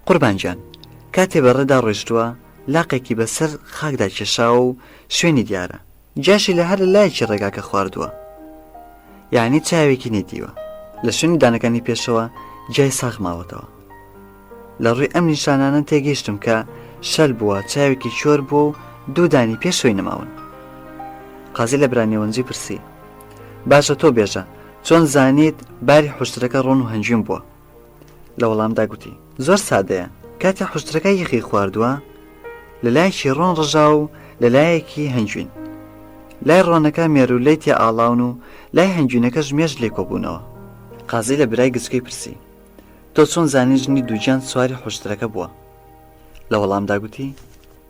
قوربان گیان، کاتێ بە ڕێدا ڕۆیشتووە، لاقێکی بە سەر خاکدا کێشاوە و شوێنی دیارە. گیاشی لە هەر لایەکی ڕێگاکە خواردووە. یانی چاوێکی نەیدیوە. لە شوێنی دانەکانی پێشەوە گیای ساغ ماوەتەوە. لە ڕووی ئەم نیشانانە تێگەیشتم کە شەل بووە، چاوێکی کۆر بووە و دوو دانی پێشەوەی نەماون. قازی لە برا نێوەنجی پرسی، باشە تۆ بێژە، چۆن زانیت باری حوشترەکە ڕۆن و هەنگوین بووە؟ لە وەڵامدا گوتی، زۆر سادەیە، کاتێ حوشترەکە یخی خواردووە، لە لایەکی ڕۆن ڕژا و لە لایەکی هەنگوین. لای ڕۆنەکە مێروولەی تێ ئاڵاون و لای هەنگوینەکەش مێش لێ کۆبوونەوە. قازی لە برای گچکەی پرسی، تۆ چۆن زانی ژنی دووگیان سواری حوشترەکە بووە؟ لە وەڵامدا گوتی،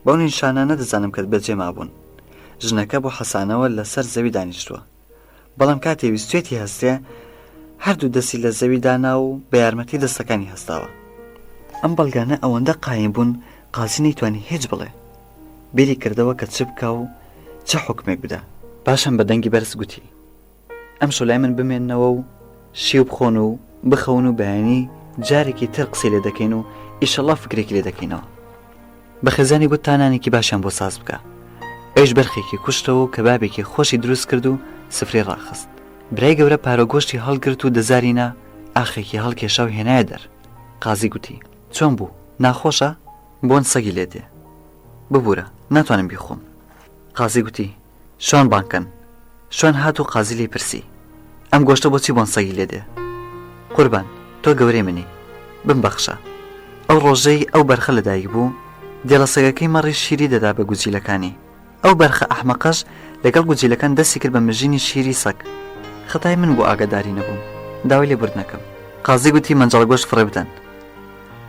بەو نیشانانە دەزانم کە بەجێ مابوون. ژنەکە بۆ حەسانەوە لەسەر زەوی دانیشتووە. بەڵام کاتێ ویستوێتی هەستێ، هەردوو دەستی لە زەوی دانا و بە یارمەتی دەستەکانی هەستاوە. ئەم بەڵگانە ئەوەندە قایم بوون قازی نەیتوانی هیچ بڵێ. بیری کردەوە کە چ بکا و چ حوکمێک بدا. پاشان بە دەنگی بەرز گوتی. ئەمشەو لای من بمێننەوە و شیو بخۆن و بخەون و بەیانی جارێکی تر قسەی لێ دەکەین و ئیشەڵا فکرێکی لێ دەکەینەوە. بە خێزانی گوت تا نانێکی باشیان بۆ ساز بکا. ئەویش بەرخێکی کوشتەوە و کەبابێکی خۆشی دروست کرد و. سفرەی ڕاخست. برای گەورە پارە گۆشتی هەڵگرت و دەزاری نا، ئاخێکی هەڵکێشا و هێنایە دەر. قازی گوتی، چۆن بوو؟ ناخۆشە؟ بۆن سەگی لێ دێ. ببوورە، ناتوانم بیخۆم. قازی گوتی، شوان بانگ کەن. شوان هات و قازی لێی پرسی، ئەم گۆشتە بۆچی بۆن سەگی لێ دێ؟ قوربان، تۆ گەورەی منی، بمبەخشە. ئەو ڕۆژەی ئەو بەرخە لەدایک بوو، دێڵە سەگەکەی مەڕی شیری دەدا بە گوجیلەکانی. ئەو بەرخە ئەحمەقەش لەگەڵ گوجیلەکان دەستی کرد بە مژینی شیری سەگ. خەتای من بوو ئاگاداری نەبووم. داوای لێبوردن ئەکەم. قازی گوتی مەنجەڵە گۆشت فڕێ بدەن.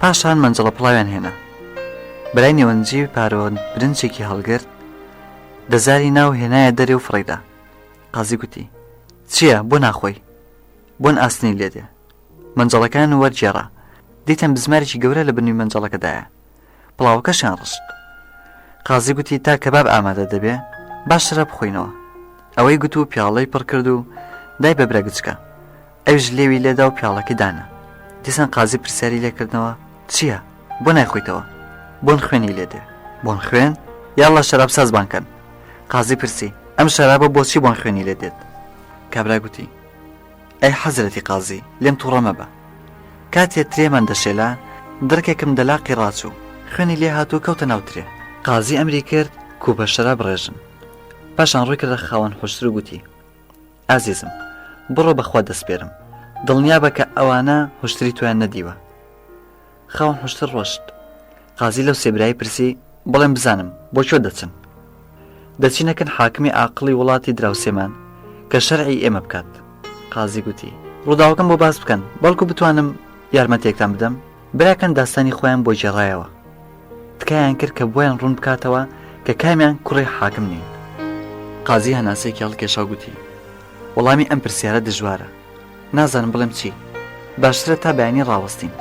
پاشان مەنجەڵە پڵاویان هێنا. برای نێوەنجی پارۆ برنجێکی هەڵگرت، دەزاری نا و هێنایە دەرێ و فڕێیدا. قازی گوتی، چییە، بۆ ناخۆی؟ بۆن ئاسنی لێ دێ. مەنجەڵەکەیان وەرگێڕا. دیتم بزمارێکی گەورە لە بنی مەنجەڵەکەدایە. پڵاوەکەشیان ڕشت. قازی گوتی تا کەباب ئامادە دەبێ باشترە بخۆینەوە. ئەوەی گوت و پیاڵەی پڕ کرد و دای بە برا گچکە. ئەویش لێوی لێدا و پیاڵەکەی دانا. دیسان قازی پرسیاری لێ کردنەوە، چییە؟ بۆ نایخۆیتەوە؟ بۆن خوێنی لێ دێ. بۆن خوێن؟ یاڵڵا شەرابساز بانگ کەن. قازی پرسی، ئەم شەرابە بۆچی بۆن خوێنی لێ دێت؟ کابرا گوتی، ئەی حەزرەتی قازی، لێم تووڕە مەبە. کاتێ ترێمان دەشێلا، دڕکێکم دە لاقی ڕاچوو، خوێنی لێ هات و کەوتە ناو ترێ. قازی ئەمری کرد کوپە شەراب ڕێژن. پاشان ڕووی کردە خاوەن حوشتر و گوتی، ئازیزم، بڕۆ بە خوا دەسپێرم، دڵنیابە کە ئەوانە حوشتری تۆیان نەدیوە. خاوەن حوشتر ڕۆشت. قازی لەو سێ برای پرسی، بڵێن بزانم بۆ کوێ دەچن؟ دەچینە کن حاکمی ئاقڵی وڵاتی دراوسێمان کە شەرعی ئێمە بکات. قازی گوتی، ڕووداوەکەم بۆ باس بکەن، بەڵکو بتوانم یارمەتییەکتان بدەم. براکان داستانی خۆیان بۆ گێڕایەوە. تکایان کرد کە بۆیان ڕوون بکاتەوە کە کامیان کوڕی حاکم نین. قازی هەناسەیەکی هەڵکێشا و گوتی، وەڵامی ئەم پرسیارە دژوارە. نازانم بڵێم چی. باشترە تا بەیانی ڕاوەستین.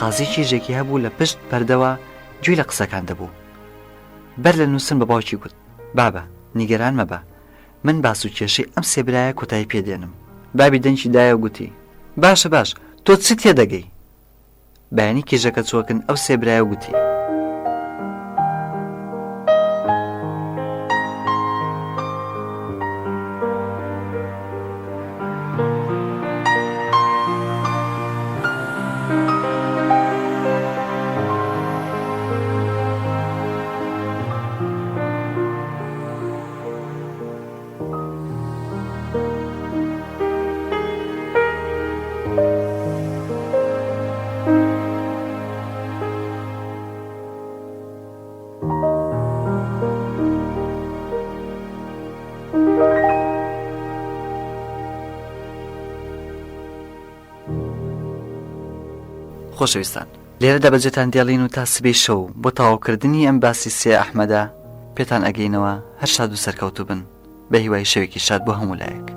قازی کیژێکی هەبوو لە پشت پەردەوە گوێی لە قسەکان دەبوو. بەر لە نووستن بە باوکی گوت، بابە، نیگەران مەبە. من باس و کێشەی ئەم سێ برایە کۆتایی پێ دێنم. بابی دەنگی دایە و گوتی، باشە باش، تۆ چ تێدەگەی؟ بەیانی کیژەکە چووە کن ئەو سێ برایە و گوتی. خۆشەویستان لێرەدا بەجێتان دێڵین و تا سبەی شەو بۆ تەواوکردنی ئەم باسی سێ ئەحمەدە پێتان ئەگەینەوە هەر شاد و سەرکەوتوو بن بە هیوای شەوێکی شاد بۆ هەموو لایەک.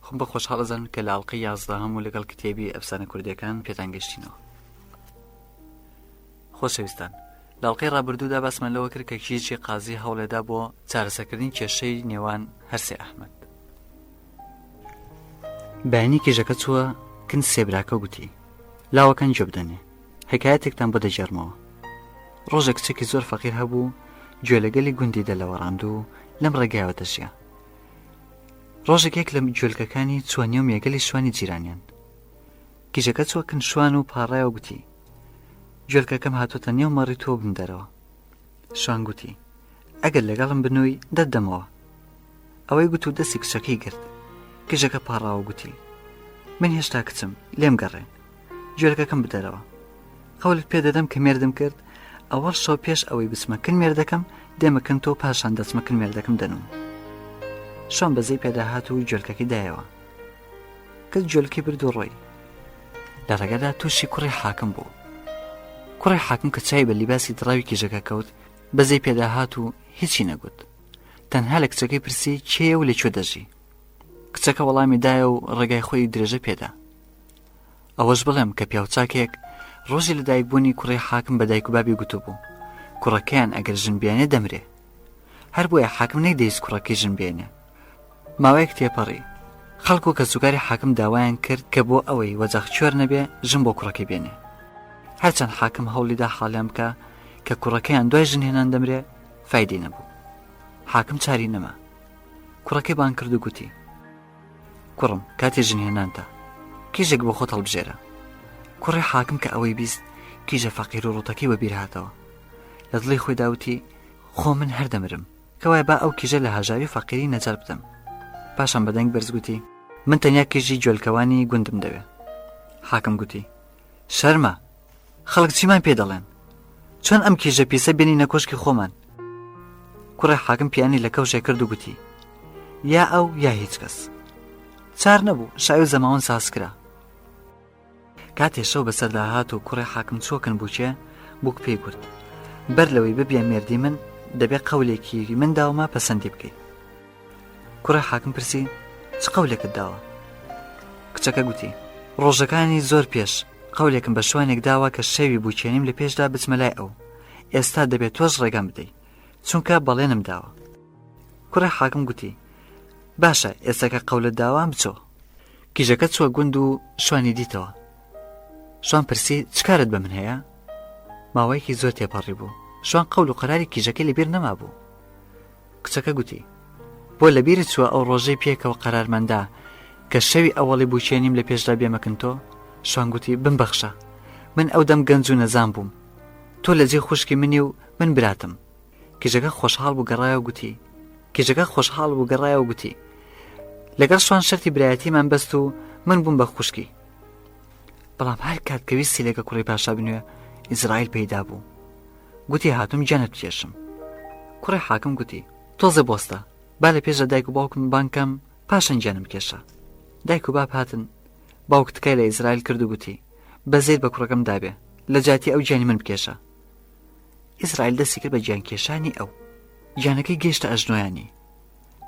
خۆم بە خۆشحاڵ ئەزانم کە لە ئەڵقەی یازدەهەم و لەگەڵ کتێبی ئەفسانە کوردیەکان پێتان گەشتینەوە. خۆشەویستان لە ئەڵقەی ڕابردوودا باسمان لەوە کرد کە کیژی قازی هەوڵێدا بۆ چارەسەکردنی کێشەی نێوان هەرسێ ئەحمەد. بەیانی کیژەکە چووە کن سێبراکە گوتی لاوەکان گوێ بدەنێ حکایەتێکتان بۆ دەگێڕمەوە. ڕۆژێک کچێکی زۆر فەقیر هەبوو گوێلەگەلی گوندی دەلەوەڕاند و لەم ڕێگایەوە دەژیا. ڕۆژێک یەک لە گوێلکەکانی چووە نێو مێگەلی شوانی جیرانیان. کیژەکە چووە کن شوان و پاڕایەوە گوتی گوێلکەکەم هاتۆتە نێو مەڕی تۆ بمدەرەوە. شوان گوتی ئەگەر لەگەڵم بنووی دەتدەمەوە. ئەوەی گوت و دەستی کچەکەی گرت. کیژەکە پاڕاوە گوتی من هێشتا کچم لێم گەڕێ. گوێلکەکەم بدەرەوە قەولت پێ دەدەم کە مێردم کرد ئەوەڵ شەو پێش ئەوەی بچمە کن مێردەکەم دێمە کن تۆ پاشان دەچمە کن مێردەکەم دەنوم شوان بەزەی پێداهات و گوێلکەکەی دایەوە کەس گوێلکەی برد و ڕۆی لە ڕێگەدا تووشی کوڕی حاکم بوو کوڕی حاکم کە چای بە لیباسی دڕاوی کیژەکە کەوت بەزەی پێداهات و هیچی نەگوت تەنها لە کچەکەی پرسی کێیە و لەکوێ دەژی کچەکە وەڵامی دایە و ڕێگای خۆی درێژە پێدا ئەوەش بڵێم کە پیاوچاکێک ڕۆژی لەدایکبوونی کوڕی حاکم بە دایک و بابی گوتبوو کوڕەکەیان ئەگەر ژن بێنێ دەمرێ هەر بۆیە حاکم نەیدەیست کوڕەکەی ژن بێنێ ماوەیەک تێپەڕی خەڵک و کەسوکاری حاکم داوایان کرد کە بۆ ئەوەی وەجاخ کوێر نەبێ ژن بۆ کوڕەکەی بێنێ هەرچەند حاکم هەوڵیدا حاڵیان بکە. کە کوڕەکەیان دوای ژنهێنان دەمرێ فایدەی نەبوو. حاکم چاری نەما. کوڕەکەی بانگ کرد و گوتی کوڕم کاتی ژنهێنانتە کیژێک بۆ خۆت هەڵبژێرە. کوڕی حاکم کە ئەوەی بیست کیژە فەقیر و ڕووتەکەی وەبیر هاتەوە. لە دڵی خۆیدا وتی خۆ من هەر دەمرم. کەوایە با ئەو کیژە لە هەژاری و فەقیری نەجات بدەم. پاشان بە دەنگ بەرز گوتی من تەنیا کیژی گوێلکەوانی گوندم دەوێ. حاکم گوتی شەرمە خەڵک چیمان پێ دەڵێن چۆن ئەم کیژە پیسە بێنینە کۆشکی خۆمان کوڕێ حاکم پیانی لە کەوشێ کرد و گوتی یا ئەو یا هیچ کەس چار نەبوو شای و زەماوەن ساز کرا کاتێ شەو بەسەردا هات و کوڕێ حاکم چۆکن بووکێ بووک پێی گوت بەر لەوەی ببیە مێردی من دەبێ قەولێکی من داومە پەسەندی بکەیت کوڕی حاکم پرسی چ قەولێکت داوە؟ کچەکە گوتی ڕۆژەکانی زۆر پێش قەولێکم بە شوانێک داوە کە شەوی بووکێنیم لە پێشدا بچمە لای ئەو ئێستا دەبێت تۆش ڕێگام بدەی چونکە بەڵێنم داوە کوڕی حاکم گوتی باشە ئێستا کە قەولت داوە بچۆ کیژەکە چووە گوند و شوانی دیتەوە شوان پرسی چ کارت بە من هەیە ماوەیەکی زۆر تێپەڕی بوو شوان قەول و قەراری کیژەکەی لەبیر نەمابوو کچەکە گوتی، بۆ لەبیرت چووە ئەو ڕۆژەی پێکەوە قەرارمان دا کە شەوی ئەوەڵی بووکێنیم لە پێشدا بێمە کن تۆ؟ شوان گوتی، بمبەخشە، من ئەو دەم گەنج و نەزان بووم. تۆ لە جێی خوشکی منی و من براتم. کیژەکە خۆشحاڵ بوو گەڕایەوە گوتی، کیژەکە خۆشحاڵ بوو گەڕایەوە گوتی، لەگەڵ شوان شەرتی برایەتیمان بەست و من بووم بە خوشکی. بەڵام هەر کات کە ویستی لەگە کوڕی پاشا بنوێ، ئیزرائیل پەیدا بوو. گوتی هاتووم گیانت بکێشم. کوڕی حاکم گوتی، تۆزێ بۆستە، با لە پێشدا دایک و باوکم بانگ کەم، پاشان گیانم بکێشە. دایک و باب هاتن، باوک تکای لە ئیزرائیل کرد و گوتی، بەزەیت بە کوڕەکەم دابێ، لە جیاتی ئەو گیانی من بکێشە. ئیزرائیل دەستی کرد بە گیانکێشانی ئەو. گیانەکەی گەیشتە ئەژنۆیانی.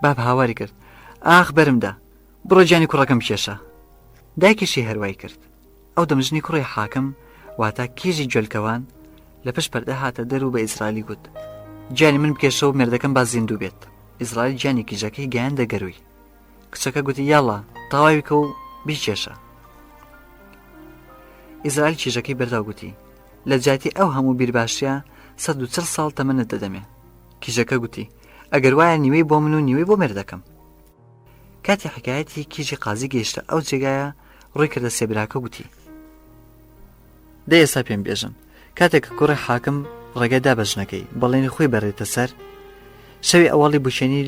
باب هاواری کرد، ئاخ بەرمدا، بڕۆ گیانی کوڕەکەم بکێشە. دایکیشی هەروای کرد. ئەو دەم ژنی کوڕی حاکم واتە کیژی گوێلکەوان لە پشت پەردە هاتە دەر و بە ئیسرائیلی گوت گیانی من بکێشە و مێردەکەم با زیندوو بێت ئیسرائیل گیانی کیژەکەی گەیاندە گەرووی کچەکە گوتی یاڵا تەواوی کە و بیکێشە ئیسرائیل کیژەکەی بەردا گوتی لە جیاتی ئەو هەموو بیرباشیە 140 ساڵ تەمەنت دەدەمێ کیژەکە گوتی ئەگەر وایە نیوەی بۆ من و نیوەی بۆ مێردەکەم کاتی حکایەتی کیژی قازی گەیشتە ئەو جێگایە ڕووی کردە سێ براکە گوتی دە ئێستا پێم بێژن کاتێک کە کوڕی حاکم ڕێگەی دا بە ژنەکەی بەڵێنی خۆی بەرێتە سەر شەوی ئەوەڵی بوچێنی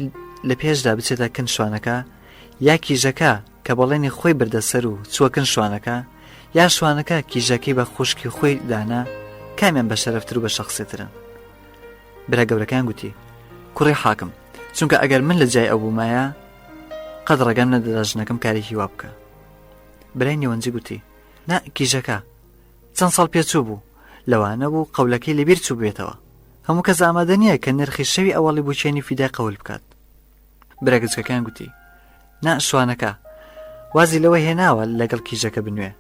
لە پێشدا بچێتە کن شوانەکە یا کیژەکە کە بەڵێنی خۆی بردە سەر و چووە کن شوانەکە یا شوانەکە کیژەکەی بە خوشکی خۆی دانا کامیان بە شەرەفتر و بە شەخسێترن برا گەورەکەیان گوتی کوڕی حاکم چونکە ئەگەر من لە جای ئەو بوومایە قەت ڕێگام نەدەدا ژنەکەم کارێکی وا بکە برای نێوەنجی گوتی نا کیژەکە چەند ساڵ پێچوو بوو لەوانە بوو قەولەکەی لەبیر چوو بێتەوە هەموو کەس ئامادە نییە کە نرخی شەوی ئەوەڵی بووچێنی فیدای قەول بکات برا گچکەکان گوتی نا شوانەکە وازی لەوە هێناوە لەگەڵ کیژەکە بنوێ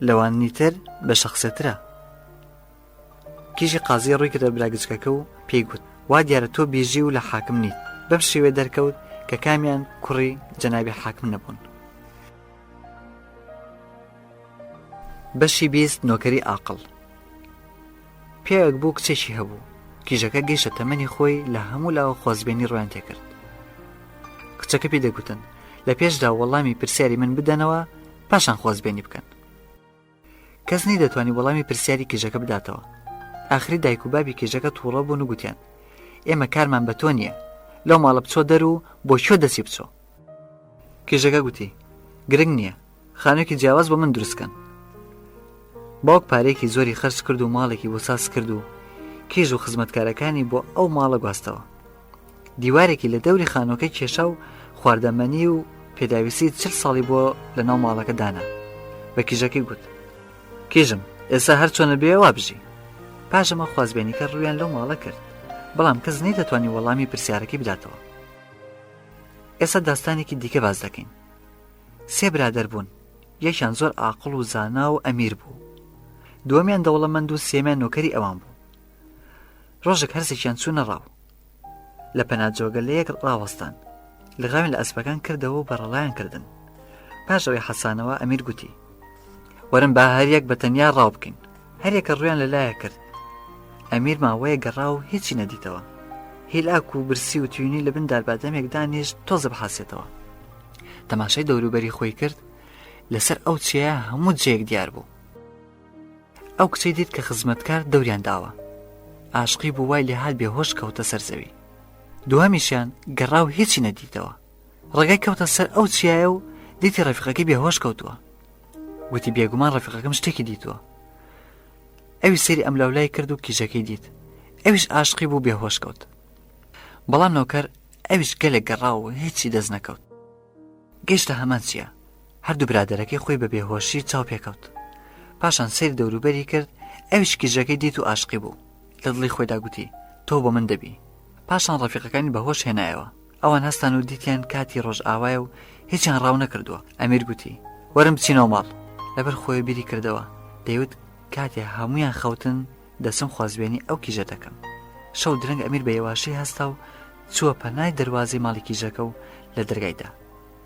لەوانی تر بە شخصێترە کیژی قازی ڕووی کردە برا گچکەکە و پێی گوت، وا دیارە تۆ بیژی و لە حاکم نیت. بەم شێوەیە دەرکەوت کە کامیان کوڕی جەنابی حاکم نەبوون. بەشی 20 نۆکەری ئاقڵ پیاوێک بوو کچێکی هەبوو کیژەکە گەیشتە تەمەنی خۆی لە هەموو لاوە خۆزبێنی ڕویان تێکرد کچەکە پێی دەگوتن لە پێشدا وەڵامی پرسیاری من بدەنەوە پاشان خۆزبێنی بکەن کەس نەیدەتوانی وەڵامی پرسیاری کیژەکە بداتەوە. ئاخری دایک و بابی کیژەکە تووڕە بوون و گوتیان، ئێمە کارمان بە تۆ نییە، لەو ماڵە بچۆ دەر و بۆ کوێ دەچی بچۆ. کیژەکە گوتی، گرنگ نییە، خانوویەکی جیاواز بۆ من دروست کەن. باوک پارەیەکی زۆری خەرج کرد و ماڵێکی بۆ ساز کرد و کیژ و خزمەتکارەکانی بۆ ئەو ماڵە گواستەوە. دیوارێکی لە دەوری خانووەکەی کێشا و خواردەمەنی و پێداویستی چل ساڵی بۆ لە ناو ماڵەکە دانا. بە کیژەکەی گوت، کیژم، ئێستا هەر چۆنە بێ وا بژی. پاش ئەمە خوازبێنیکە ڕوویان لەو ماڵە کرد، بەڵام کەس نەیدەتوانی وەڵامی پرسیارەکەی بداتەوە. ئێستا داستانێکی دیکە باس دەکەین. سێ برادەر بوون، یەکیان زۆر ئاقڵ و زانا و ئەمیر بوو. دووەمیان دەوڵەمەند و سێمیان نۆکەری ئەوان بوو. ڕۆژێک هەرسێکیان چوونە ڕاو. لە پەنا جۆگەلەیەک ڕاوەستان. لغاویان لە ئەسپەکان کردەوە و بەڕەڵایان کردن. پاش ئەوەی حەسانەوە ئەمیر گوتی، وەرن با هەریەک بە تەنیا ڕاو بکەین. هەریەکە ڕوویان لە لایەک کرد. ئەمیر ماوەیەک گەڕا و هیچی نەدیتەوە. هیلاک و برسی و تینووی لە بن داربادەمێک دانیشت تۆزە بحاسێتەوە. تەماشای دەوروبەری خۆی کرد، لەسەر ئەو چیایە هەموو جێیەک دیار بوو. ئەو کچەی دیت کە خزمەتکار دەوریان داوە. ئاشقی بوو وای لێهات بێهۆش کەوتە سەر زەوی. دووهەمیشیان گەڕا و هیچی نەدیتەوە. ڕێگای کەوتە سەر ئەو چیایە و دیتی ڕەفیقەکەی بێهۆش کەوتووە. وتی بێگومان ڕەفیقەکەم شتێکی دیتووە. ئەوی سەیری ئەملاولای کرد و کیژەکەی دیت. ئەویش ئاشقی بوو بێهۆش کەوت. بەڵام نۆکەر ئەویش گەلێک گەڕا و هیچی دەست نەکەوت. گەیشتە هەمان چیا. هەردوو برادەرەکەی خۆی بە بێهۆشی چاو پێکەوت. پاشان سەیری دەوروبەری کرد، ئەویش کیژەکەی دیت و ئاشقی بوو. لە دڵی خۆیدا گوتی، تۆ بۆ من دەبی. پاشان ڕەفیقەکانی بە هۆش هێنایەوە. ئەوان هەستان و دیتیان کاتی ڕۆژئاوایە و هیچیان ڕاو نەکردووە. ئەمیر گوتی، وەرن بچینەوە ماڵ. لەبەر خۆی بیری کردەوە، دەیوت کاتێ هەموویان خەوتن دەچم خوازبێنی ئەو کیژە دەکەم. شەو درەنگ ئەمیر بە یەواشی هەستا و چووە پەنای دەروازەی ماڵی کیژەکە و لە دەرگای دا.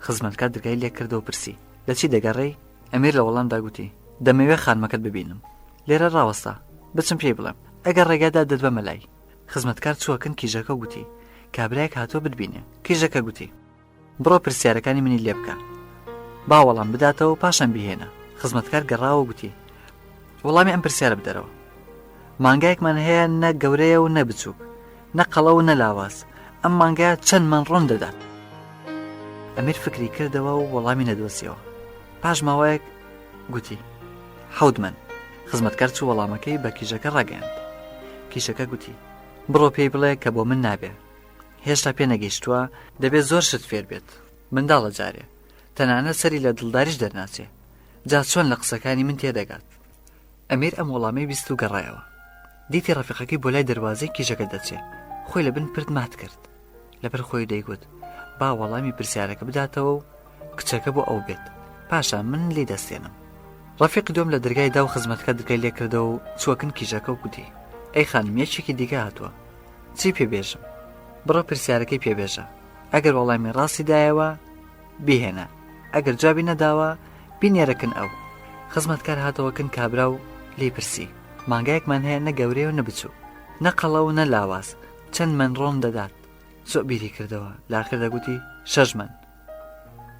خزمەتکار درگای لێ کردەوە و پرسی، لە چی دەگەڕێی؟ ئەمیر لە وەڵامدا گوتی، دەمەوێ خانمەکەت ببینم. لێرە ڕاوەستە، بچم پێی بڵێم. ئەگەر ڕێگا دا دەتبەمە لای. خزمەتکار چووە کن کیژەکە و گوتی، کابرایەک هاتووە بتبینێ. کیژەکە گوتی. بڕۆ پرسیارەکانی منی لێ بکە. با وەڵام بداتەوە و پاشان بیهێنە. خزمەتکار گەڕاوە و گوتی، وەڵامی ئەم پرسیارە بدەرەوە. مانگایەکمان هەیە نە گەورەیە و نە بچووک، نە قەڵەو و نە لاواز. ئەم مانگایە چەند مەن ڕۆن دەدات؟ ئەمیر فکری کردەوە و وەڵامی نەدۆزیەوە. پاش ماوەیەک گوتی، حەوت مەن. خزمەتکار چوو وەڵامەکەی بە کیژەکە ڕاگەیاند. کیژەکە گوتی، بڕۆ پێی بڵێ کە بۆ من نابێ. هێشتا پێ نەگەیشتووە، دەبێ زۆر شت فێر بێت. منداڵە جارێ. تەنانەت سەری لە دڵداریش دەرناچێ. جا چۆن لە قسەکانی من تێدەگات؟ ئەمیر ئەم وەڵامەی بیست و گەڕایەوە. دیتی ڕەفیقەکەی بۆ لای دەروازەی کیژەکە دەچێ. خۆی لە بن پرد مات کرد. لەبەر خۆی دەیگوت، با وەڵامی پرسیارەکە بداتەوە و کچەکە بۆ ئەو بێت. پاشان من لێی دەستێنم. ڕەفیقی دووەم لە دەرگای دا و خزمەتکار دەرگای لێ کردەوە و چووە کن کیژەکە و گوتی، ئەی خانم یەکێکی دیکە هاتووە. چی پێ بێژم؟ بڕۆ پرسیارەکەی پێ بێژە. ئەگەر وەڵامی ڕاستی دایەوە، بیهێنە، ئەگەر جوابی نەداوە، بینێرە کن ئەو. خزمەتکار هاتەوە کن کابرا و لێی پرسی، مانگایەکمان هەیە نە گەورەیە و نە بچووک، نە قەڵەو و نە لاواز، چەند مەن ڕۆن دەدات؟ زۆر بیری کردەوە، لە ئاخردا گوتی، شەش مەن.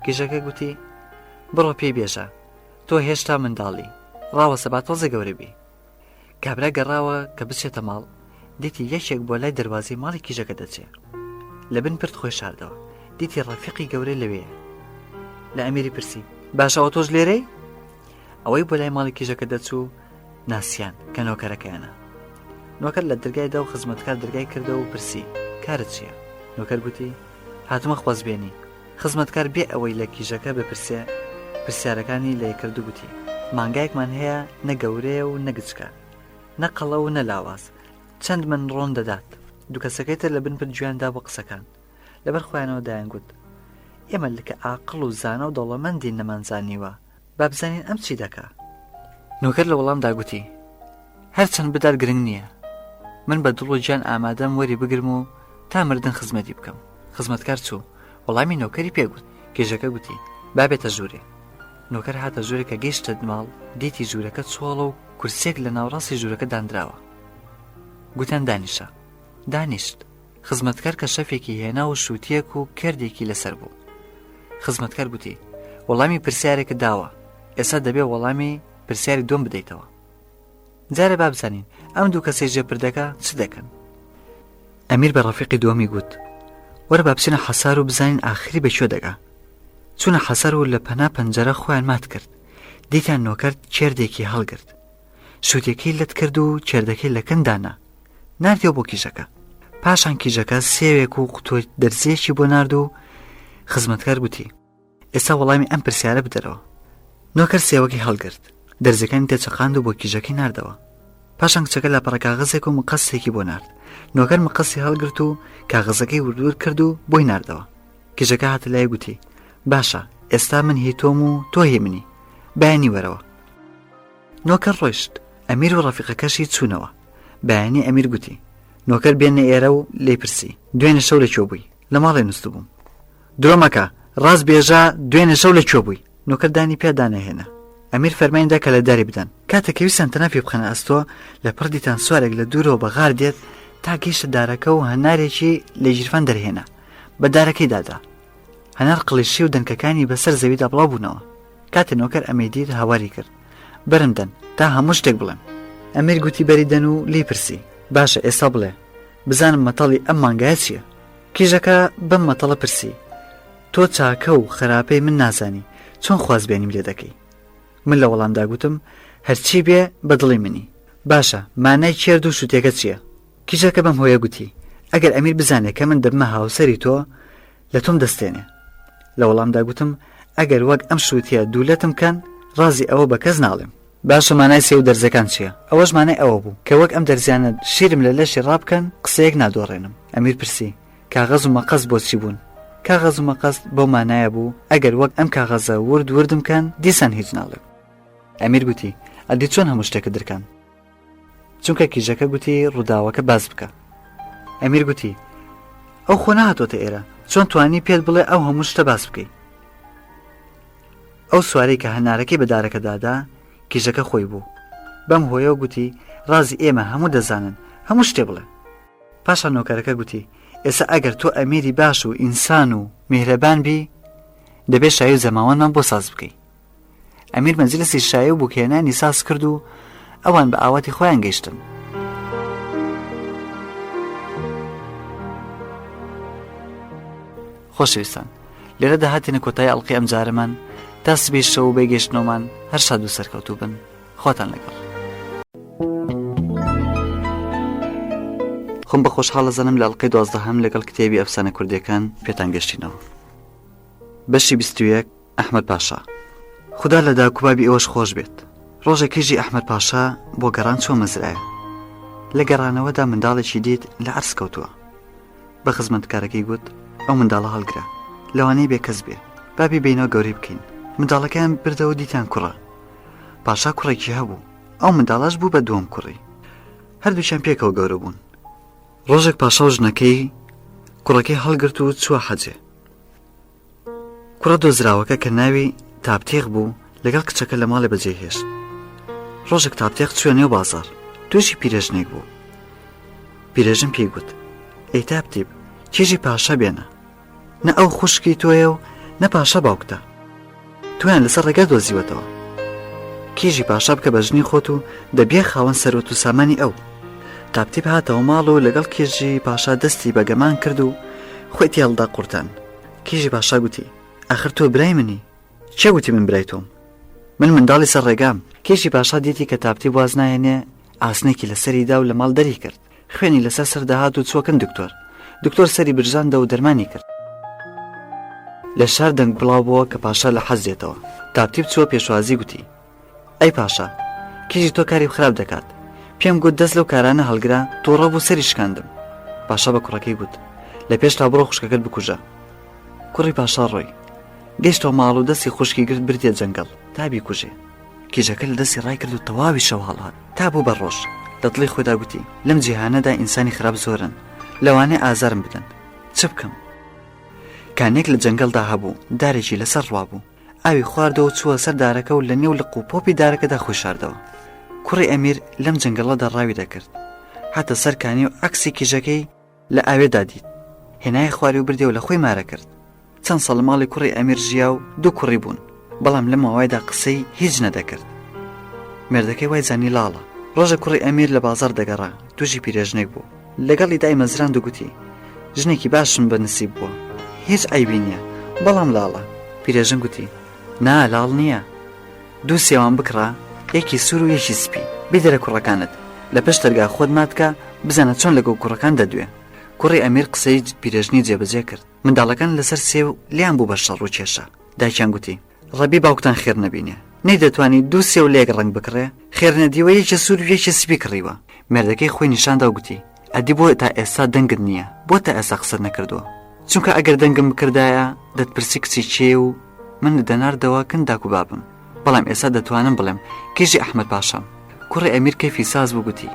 کیژەکە گوتی، بڕۆ پێی بێژە، تۆ هێشتا منداڵی، ڕاوەستە با تۆزێ گەورە بی. کابرا گەڕاوە کە بچێتە ماڵ، دیتی یەکێک بۆ لای دەروازەی ماڵی کیژەکە دەچێ. لە بن پرد خۆی شاردەوە. دیتی ڕەفیقی گەورەی لەوێیە. لە ئەمیری پرسی، باشە ئەوە تۆش لێرەی؟ ئەوەی بۆ لای ماڵی کیژەکە دەچوو ناسیان کە نۆکەرەکەیانە. نۆکەر لە دەرگای دا و خزمەتکار دەرگای کردەوە و پرسی، کارت چییە؟ نۆکەر گوتی، هاتوومە خوازبێنی. خزمەتکار بێ ئەوەی لە کیژەکە بپرسێ پرسیارەکانی لێ کرد و گوتی، مانگایەکمان هەیە نە گەورەیە و نە گچکە، نە قەڵەو و نە لاواز، چەند من ڕۆن دەدات؟ دوو کەسەکەی تر لە بن پرد گوێیان دابووە قسەکان، لەبەر خۆیانەوە دەیانگوت، ئێمە لکە ئاقڵ و زانا و دەوڵەمەندین نەمانزانیوە، با بزانین ئەم چی دەکا. نۆکەر لە وەڵامدا گوتی، هەر چەند بدات گرنگ نییە، من بە دڵ و گیان ئامادەم وەری بگرم و تا مردن خزمەتی بکەم. خزمەتکار چوو، وەڵامی نۆکەری پێ گوت. کیژەکە گوتی، با بێتە ژوورێ. نۆکەر هاتە ژوورێ کە گەیشتە ماڵ، دیتی ژوورەکە چۆڵە و کورسییەک لە ناوەڕاستی ژوورەکە داندراوە. گوتیان دانیشە. دانیشت. خزمەتکار کەشەفێکی هێنا و شووتییەک و کردێکی لەسەر بوو. خزمەتکار گوتی، وەڵامی پرسیارێکت داوە، ئێستا دەبێ وەڵامی پرسیاری دووەم بدەیتەوە. جارێ با بزانین ئەم دوو کەسەی ژێر پردەکە چ دەکەن. ئەمیر بە ڕەفیقی دووەمی گوت، وەرە با بچینە حەسار و بزانین ئاخری بە کوێ دەگا. چوونە حەسار و لە پەنا پەنجەرە خۆیان مات کرد. دیتیان نۆکەر کێردێکی هەڵگرت. شووتیەکەی لەت کرد و کێردەکەی لە کن دانا. ناردیەوە بۆ کیژەکە. پاشان کیژەکە سێوێک و قوتووە دەرزییەکی بۆ نارد و خزمەتکار گوتی، ئێستا وەڵامی ئەم پرسیارە بدەرەوە. نۆکەر سێوەکەی هەڵگرت، دەرزیەکانی تێچەقاند و بۆ کیژەکەی ناردەوە. پاشان کچەکە لاپەڕە کاغەزێک و مقەستێکی بۆ نارد. نۆکەر مقەستی هەڵگرت و کاغەزەکەی وردورد کرد و بۆی ناردەوە. کیژەکە هاتە لای گوتی، باشە، ئێستا من هی تۆم و تۆ هی منی. بەیانی وەرەوە. نۆکەر ڕۆیشت. ئەمیر و ڕەفیقەکەشی چوونەوە. بەیانی ئەمیر گوتی، نۆکەر بێنە ئێرە و لێی پرسی، دوێنێ شەو لە کوێ بووی؟ لە ماڵێ نووستبووم. درۆ مەکە، ڕاست بێژە دوێنێ شەو لە کوێ بووی؟ نۆکەر دانی پیا دانەهێنا. ئەمیر فەرمانی دا کە لە داری بدەن. کاتێک کە ویستیان تەنافی بخەنە ئەستۆ، لە پڕ دیتان سوارێک لە دوورەوە بە غار دێت تا گەیشتە دارەکە و هەنارێکی لە گیرفان دەرهێنا، بە دارەکەی دادا. هەنار قڵیشی و دەنکەکانی بەسەر زەویدا بڵاو بوونەوە. کاتێ نۆکەر ئەمەی دیت هاواری کرد، بەرم دەن تا هەموو شتێک بڵێم. ئەمیر گوتی بەری دەن و لێی پرسی، باشە ئێستا بڵێ، بزانم مەتەڵی ئەم مانگایە چییە؟ کیژەکە بەم مەتەڵە پرسی، تۆ چاکە و خراپەی من نازانی، چۆن خوازبێنیم لێ دەکەی؟ من لە وەڵامدا گوتم، هەرچی بێ بە دڵی منی. باشە مانای کێرد و شووتیەکە چییە؟ کیژەکە بەم هۆیە گوتی، ئەگەر ئەمیر بزانێ کە من دەبمە هاوسەری تۆ، لە تۆم دەستێنێ. لە وەڵامدا گوتم، ئەگەر وەک ئەم شووتیە دوولەتم کەن، ڕازی ئەوە بە کەس ناڵێم. باشە مانای سێو و دەرزەکان چییە؟ ئەوەش مانای ئەوە بوو، کە وەک ئەم دەرزیانە شیرم لە لەشی ڕابکەن، قسەیەک نادۆڕێنم. ئەمیر پرسی، کاغەز و مەقەست بۆ چی بوون؟ کاغەز و مەقەست بەو مانایە بوو، ئەگەر وەک ئەم کاغەزە ورد وردم کەن، دیسان هیچ ناڵێم. ئەمیر گوتی، ئەدی چۆن هەموو شتێکت درکاند؟ چونکە کیژەکە گوتی ڕووداوەکە باس بکە. ئەمیر گوتی، ئەو خۆ نەهاتۆتە ئێرە، چۆن توانی پێت بڵێ ئەو هەموو شتە باس بکەی؟ ئەو سوارەی کە هەنارەکەی بە دارەکە دادا، کیژەکە خۆی بوو. بەم هۆیەوە گوتی، ڕازی ئێمە هەموو دەزانن، هەموو شتێ بڵێ. پاشان نۆکەرەکە گوتی، ئێستا ئەگەر تۆ ئەمیری باش و ئینسان و میهرەبان بی، دەبێ شایی و زەماوەندمان بۆ ساز بکەی. ئەمیر مەجلسی شایی و بووکهێنانی ساز کرد و ئەوان بە ئاواتی خۆیان گەیشتن. خۆشەویستان لێرەدا هاتینە کۆتایی ئەڵقەی ئەمجارەمان تا سبەی شەو و بەی گەیشتنەوەمان هەر شاد و سەرکەوتوو بن خواتان لەگەڵ. خۆم بە خۆشحاڵ ئەزانم لە ئەڵقەی دوازدەهەم لەگەڵ کتێبی ئەفسانە کوردیەکان پێتان گەشتینەوە. بەشی 21 ئەحمەد پاشا خودا لە داک و بابی ئێوەش خۆش بێت ڕۆژێک کیژی ئەحمەد پاشا بۆ گەڕان چووە مەزرایە لە گەڕانەوەدا منداڵێکی دیت لە عەرز کەوتووە بە خزمەتکارەکەی گوت ئەو منداڵە هەڵگرە لەوانەیە بێ کەس بێ با بیبەینەوە گەورەی بکەین منداڵەکەیان بردەوە دیتیان کوڕە پاشا کوڕێکی هەبوو ئەو منداڵەش بوو بە دووەم کوڕی هەردووکیان پێکەوە گەورە بوون ڕۆژێک پاشا و ژنەکەی کوڕەکەی هەڵگرت و چووە حەجێ کوڕە دۆزراوەکە کە ناوی تاپتێخ بوو لەگەڵ کچەکە لە ماڵێ بەجێ هێشت ڕۆژێک تاپتێخ چوە نێو بازار تووشی پیرێژنێک بوو پیرێژن پێی گوت ئەی تاپتیب کێژی پاشا بێنە نە ئەو خوشکی تۆیە و نە پاشا باوکتە تۆیان لەسەر ڕێگا دۆزیوەتەوە کیژی پاشا بکە بە ژنی خۆت و دەبیە خاوەن سەروەت و سامانی ئەو تاپتیب هاتەوە ماڵ و لەگەڵ کیژی پاشا دەستی بە گەمان کرد و خۆی تێڵدا قورتان کیژی پاشا گوتی ئاخر تۆ برای منی کێ گوتی من برای تۆم من منداڵی سەر ڕێگام کیژی پاشا دیتی کە تاپتیب واز ناهێنێ ئاسنێکی لەسەری دا و لە ماڵ دەری کرد خوێنی لەسەر سەر دەهات و چووە کن دکتۆر. دکتۆر سەری برژاندە و دەرمانی کرد. لە شار دەنگ بڵاو بۆوە کە پاشا لە حەج دێتەوە. تاپتیپ چووە پێشوازی گوتی، ئەی پاشا، کیژی تۆ کاری خراپ دەکات. پێم گوت دەست لەو کارانە هەڵگرە، تووڕە بوو سەری شکاندم. پاشا بە کوڕەکەی گوت، لە پێشتا بڕۆ خوشکەکەت بکوژە. کوڕی پاشا ڕۆی. گەیشتەوە ماڵ و دەستی خوشکی گرت بردیە جەنگەڵ تا بیکوژێ. کیژەکە لە دەستی ڕای کرد و تەواوی شەو هەڵهات تا بوو بە ڕۆژ. لە دڵی خۆیدا گوتی، لەم جیهانەدا ئینسانی خراپ زۆرن، لەوانەیە ئازارم بدەن. چ بکەم؟ کانییەک لە جەنگەڵدا هەبوو، دارێکی لەسەر ڕوابوو. ئاوی خواردەوە و چووە سەر دارەکە و لە نێو لق و پۆپی دارەکەدا خۆی شاردەوە. کوڕی ئەمیر لەم جەنگەڵەدا ڕاوی دەکرد. هاتە سەر کانی و عەکسی کیژەکەی لە ئاوێدا دیت. هێنایە خواری و بردی و لە خۆی مارە کرد. چەند ساڵ لە ماڵی کوڕی ئەمیر ژیا و دوو کوڕی بوون، بەڵام لەم ماوەیەدا قسەی هیچ نەدەکرد. مێردەکەی وای زانی لاڵە. ڕۆژێک کوڕی ئەمیر لە بازاڕ دەگەڕا، تووشی پیرێژنێک بوو. لەگەڵی دایمەزراند و گوتی، ژنێکی باشم بە نسیب بووە، هیچ عەیبی نییە، بەڵام لاڵە. پیرێژن گوتی، نا، لاڵ نییە. دوو سێوان بکڕە، یەکی سوور و یەکی سپی، بیدەرە کوڕەکانت، لە پشت دەرگا خۆت مات کە، بزانە چۆن لەگەڵ کوڕەکان دەدوێ. کوڕی ئەمیر قسەی پیرێژنی جێبەجێ کرد. منداڵەکان لەسەر سێو لێیان بوو بە شەڕ و کێشە. دایکیان گوتی، ڕەبی باوکتان خێر نەبینێ، نەیدەتوانی دوو سێو لە یەک ڕەنگ بکڕێ، خێر نەدیوە یەکێ سوور و یەکێ سپی کڕیوە. مێردەکەی خۆی نیشان دا و گوتی، ئەدی بۆ تا ئێستا دەنگت نییە، بۆ تا ئێستا قسەت نەکردووە؟ چونکە ئەگەر دەنگم بکردایە، دەتپرسی کچی کێیە و منت دەناردەوە کن داک و بابم. بەڵام ئێستا دەتوانم بڵێم کیژی ئەحمەد پاشام. کوڕی ئەمیر کەیفی ساز بوو گوتی،